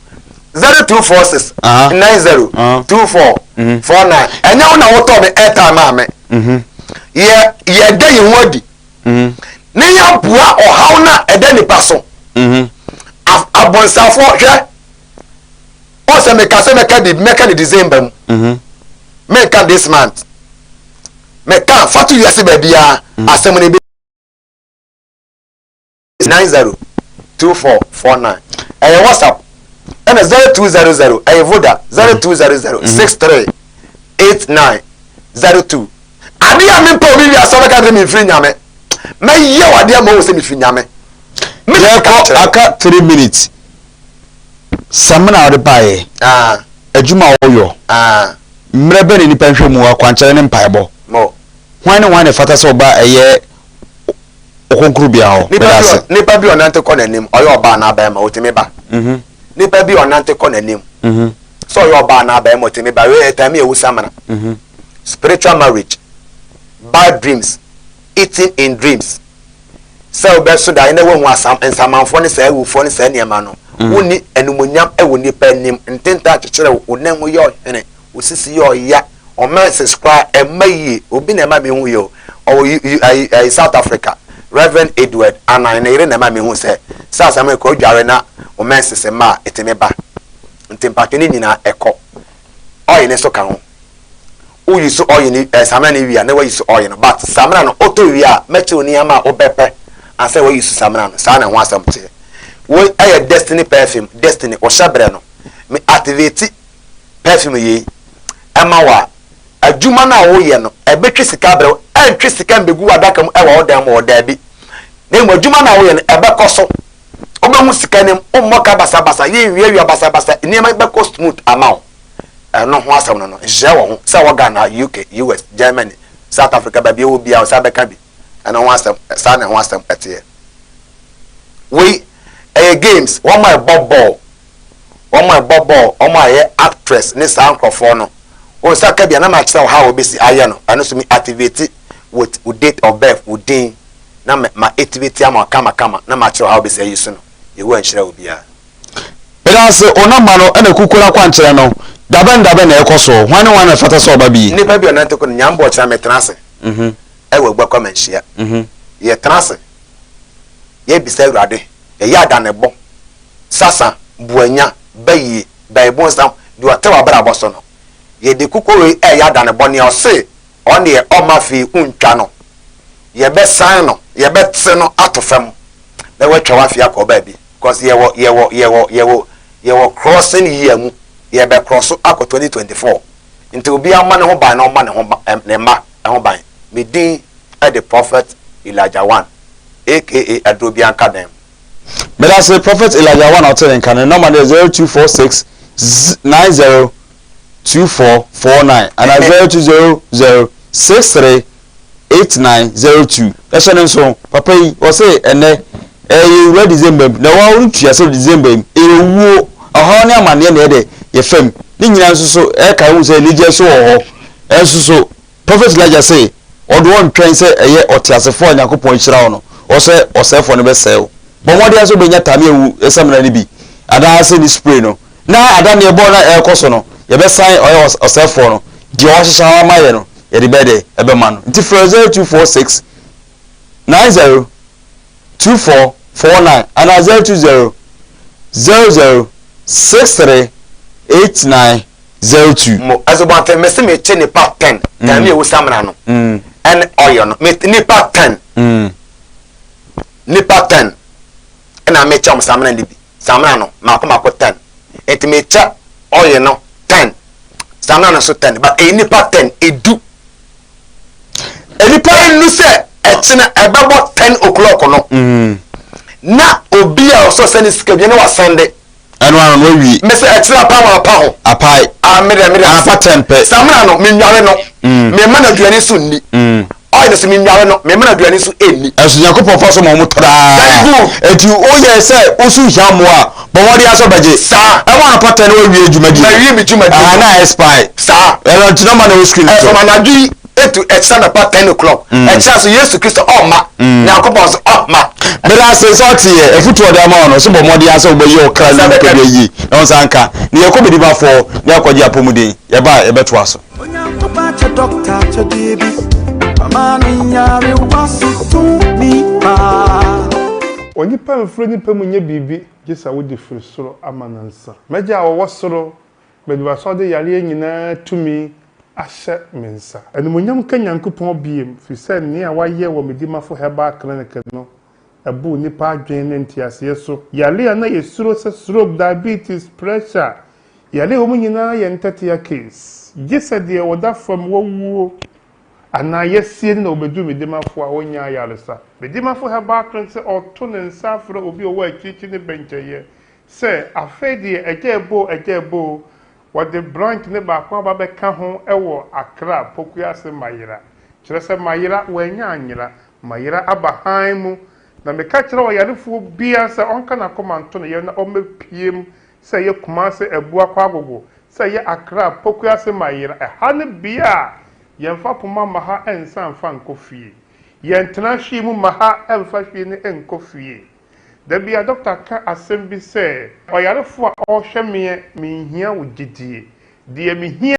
0246 90 24 49 ɛnyɛ wo na wotɔ me airtime maa me yɛ yɛda yɛn ho adi ne yɛaboa ɔhaw no a ɛda nipa so abɔnsafoɔ hwɛ. Ɔn sɛ meka sɛ mɛka biribi mɛka ne December mu. Mm-hmm. Menka this month. Meka fa to wiase baabiara mm. asɛm no ebe 902449 ɛyɛ WhatsApp ɛna 0200 ɛyɛ Voda 0200 63 8902 adeɛ a mempɛ obi wiase ɔbɛka sɛ memfiri nyame mɛyɛ wo adeɛ ma wo sɛ mefiri nyame. Yɛkɔ aka 3 minutes. Samina a ɔde baeɛ, adwuma a ɔyɔ, mmerɛ bɛn na nnipa nhwɛ mu, akwankyerɛ ne mpaebɔ. Hwan ne hwan na ɛfata sɛ ɔba ɛyɛ ɔkronkronbea hɔ? Meda ase. Nipa bi ɔnante kɔ n'anim, ɔyɛ ɔbaa anaa barima, ɔtumi ba. Nipa bi ɔnante kɔ n'anim, sɛ ɔyɛ ɔbaa anaa barima, ɔtumi ba. Wei ɛtame ewu samina. Spiritual marriage, bad dreams, eating in dreams. Sɛ wobɛso daeɛ na woahu asam, nsamanfoɔ ne saa awufoɔ ne saa nneɛma no, mm. wonni animuonyam wɔ nnipa anim, ntentan kyekyere wo, wo nan mu yɛ ɔhene, wo sisi yɛ ɔya, ɔmanses koraa ɛmma yie, obi na ɛma mehu yɛ o, ɔwɔ ayi South Africa, Reverend Edward Anan ne yere na ɛma mehu sɛ, sɛ asɛm rekɔ odware na wo menses mma a, ɛtumi ba. Nti mpatwe ne nyinaa ɛkɔ. Ɔyɛ ne nso ka ho. Wo use oil no eh, samina no wie a na wa use oil no but samina no wotɔ wie a mɛkyerɛ wo nneɛma a wobɛpɛ. Ansa wayi so samina no, saa na ɛho asɛm teɛ. Woi ɛyɛ destiny perfume, destiny, ɔhyɛ berɛ no. Me activate perfume yei ɛma wo a, adwuma no a woyɛ no, ɛbɛtwe sika abrɛ wo. Ɛntwe sika mbɛgu w'adaka mu ɛwɔ wo dan mu hɔ, daabi. Na mmom adwuma no a woyɛ no, ɛbɛkɔ so. Wobɛhu sika no mu, wommɔ ka basabasa, yɛnwiawia basabasa, nneɛma bɛkɔ smooth ama wo. Ɛno ho asɛm no no, nhyehyɛe wɔ ho, sɛ wɔ Ghana, UK, US, Germany, South Africa, baabi a ɛwɔ biara, wo nsa bɛka bi. Ɛno ho asɛm, saa na ɛho asɛm ɛteɛ. Wei ɛyɛ games, wɔn a ɛbɔ bɔɔl, wɔn a ɛbɔ bɔɔl, wɔn a ɛyɛ actress ne saa nkorɔfoɔ no. Wo nsa ka bi a na makyerɛ wo how wɔbɛsi ayɛ no, ɛno nso me activate with wo date of birth, wo din, na ma activate ama wo kama kama, na makyerɛ wo how wɔbɛsi ayi so no. Yehowa nhyira obiara. Meda ase, wo nɔmba no ɛna kukuo no akwankyerɛ no, dabɛn dabɛn na ɛkɔ soɔ, hwan ne hwan na ɛfata sɛ ɔba bi? Nnipa bi a ɔnante kɔ no, Nyame bɔ ɔkyena metena ase. Ɛwɔ agua kwa manhyia. Yɛtena ase, yɛbisa Awurade, yɛyɛ adanebɔ, sasa, buanya, bayie, baibonsam, deɛ ɔte w'abrabɔ so no. Yɛde kukuo wei ɛyɛ adanebɔ, nea ɔse ɔneɛ ɔmma afei wontwa no, yɛbɛsan no, yɛbɛte no ato fam na watwa w'afei akɔ baabi. Because yɛwɔ, yɛwɔ, yɛwɔ, yɛwɔ, yɛwɔ crossing year mu, yɛbɛ cross akɔ 2024. Nti obiara mmɔ ne ho ban na ɔmmɔ ne ho, ne mma ho ban. Me din de Prophet Elijah One aka Aduro Biara Nka Dan mu. Medase Prophet Elijah One a ɔte ne nka no, ne nɔma no yɛ 0246 90 2449 anaa 0200 63 8902. Hyɛ no nso, papa yi ɔse ɛnɛ ɛyɛ yɛwura December mu na wa woretua sɛ December yi ɛyɛ owuo, ɔhaw ne amaneɛ na ɛdɛ yɛfam ne nyinaa nso so ɛka hu sɛ anigyeɛ nso wɔ hɔ ɛnso so Prophet Elijah se ɔde ɔntwɛn sɛ ɛyɛ ɔteasefoɔ a Nyankopɔn ahyira wo no ɔsɛ ɔsɛefoɔ no bɛsɛe wo. Bɔ mmɔden ara sɛ wobɛnya Tamia wu samina no bi anaasɛ ne spray no na ada neɛ bɔɔ no a ɛrekɔ so no yɛbɛsan ɔyɛ ɔsɛefoɔ no deɛ wahyehyɛ ama yɛ no yɛde bɛyɛ dɛ ɛbɛma no. Nti frɛ 0246 90 2449 anaa 020 00 63 89 02. Mo asubɔnten mese mekye nipa ten tɛn mi ewu samina no ɛne ɔyɛ no me nipa ten nipa ten ɛna mekyɛ wɔn samina no bi samina no mako mako ten nti mekyɛ ɔyɛ no ten samina no nso ten but ɛyɛ nipa ten edu nipa enu sɛ ɛkyina ɛbɛbɔ ten o'clock no na obi a ɔsɔ sɛ ne sika bi ne wasɛnde. Ɛno ano no wawie. Mese ɛkyerɛ apa wɔn apa ho. Apae. Ah me deɛ me deɛ. Anapa ten pɛ. Samina no me nware no. Me ma no aduane nso nni. Oil no so me nware no me ma no aduane nso nni. Ɛso Nyankopɔn fa so ma wɔn tɔ daa. Very good. Eti woyɛ sɛ woso hia mmoa a, bɔ mmɔden ara sɛ wobɛgye. Saa. Ɛwɔ anɔpa ten na wawie dwumadie. Mawie me dwumadie. Aha na expire. Saa. Ɛno nti nɔmba na ɛwɔ screen so. Ɛfam anadwo yi etu ɛkyerɛ anɔpa ten o'clock. Ɛkyerɛ so Yesu Kristo ɔmma. Nyankopɔn nso ɔmma. Meda ase sɛ ɔte yɛ afutu ɔde ama wo no so bɔ mmɔden ara sɛ wobɛyɛ ɔkra ne nipadua yie na wo nsa nka ne yɛkɔ bɛdimafoɔ ne akɔgye apɔmuden yɛba a yɛbɛtoa so. Onyankopɔn akyɛ dɔkta akyɛdeɛ bi ama no nyarewa so tumi paa. Onipa mfiri onipa mu nyɛ biribi gye sɛ wode firi soro ama no nsa. M'Agya a ɔwɔ soro, mede w'asɔde yareɛ nyinaa tumi ahyɛ me nsa. Animuonyam nka Nyankopɔn biem, firi sɛ nea wayɛ wɔ Medimafo Herbal Clinic no bu nnipa adwene ne nteaseɛ so. Yare a na yɛsuro sɛ stroke, diabetes, pressure, yare a wɔn nyinaa yɛ ntɛtea case, gye sɛ deɛ ɔda fam wawuo anaa yɛasie no na ɔbɛduru Medimafo a ɔnnya ayaresa. Medimafo Herbal Clinic sɛ ɔto ne nsa afrɛ obi a ɔwɔ akyirikyiri ne bɛnkyɛeɛ sɛ afei deɛ agya ɛbɔ o, agya ɛbɔ o, Wɔde branch no baako aba abɛka ho wɔ Accra Pokuase Mayera. Kyerɛ sɛ Mayera, wannya anyera. Mayera aba hann mu. Na meka kyerɛ ɔyarefoɔ biara sɛ ɔnka n'akoma nto ne yam na ɔmmɛpue mu, sɛ ɛyɛ Kumase Abuakɔ Agogo, sɛ ɛyɛ Accra Pokuase Mayera. Ɛha ne bea a yɛmfa poma mma ha nsan mfa nkɔ fie. Yɛntena hwee mu mma ha mfa hwee no nkɔ fie. Da bi a dɔkta ka asɛm bi sɛ, Ɔyarefo a ɔrehwɛ meɛ, menhia wo gyedie. Deɛ mehia.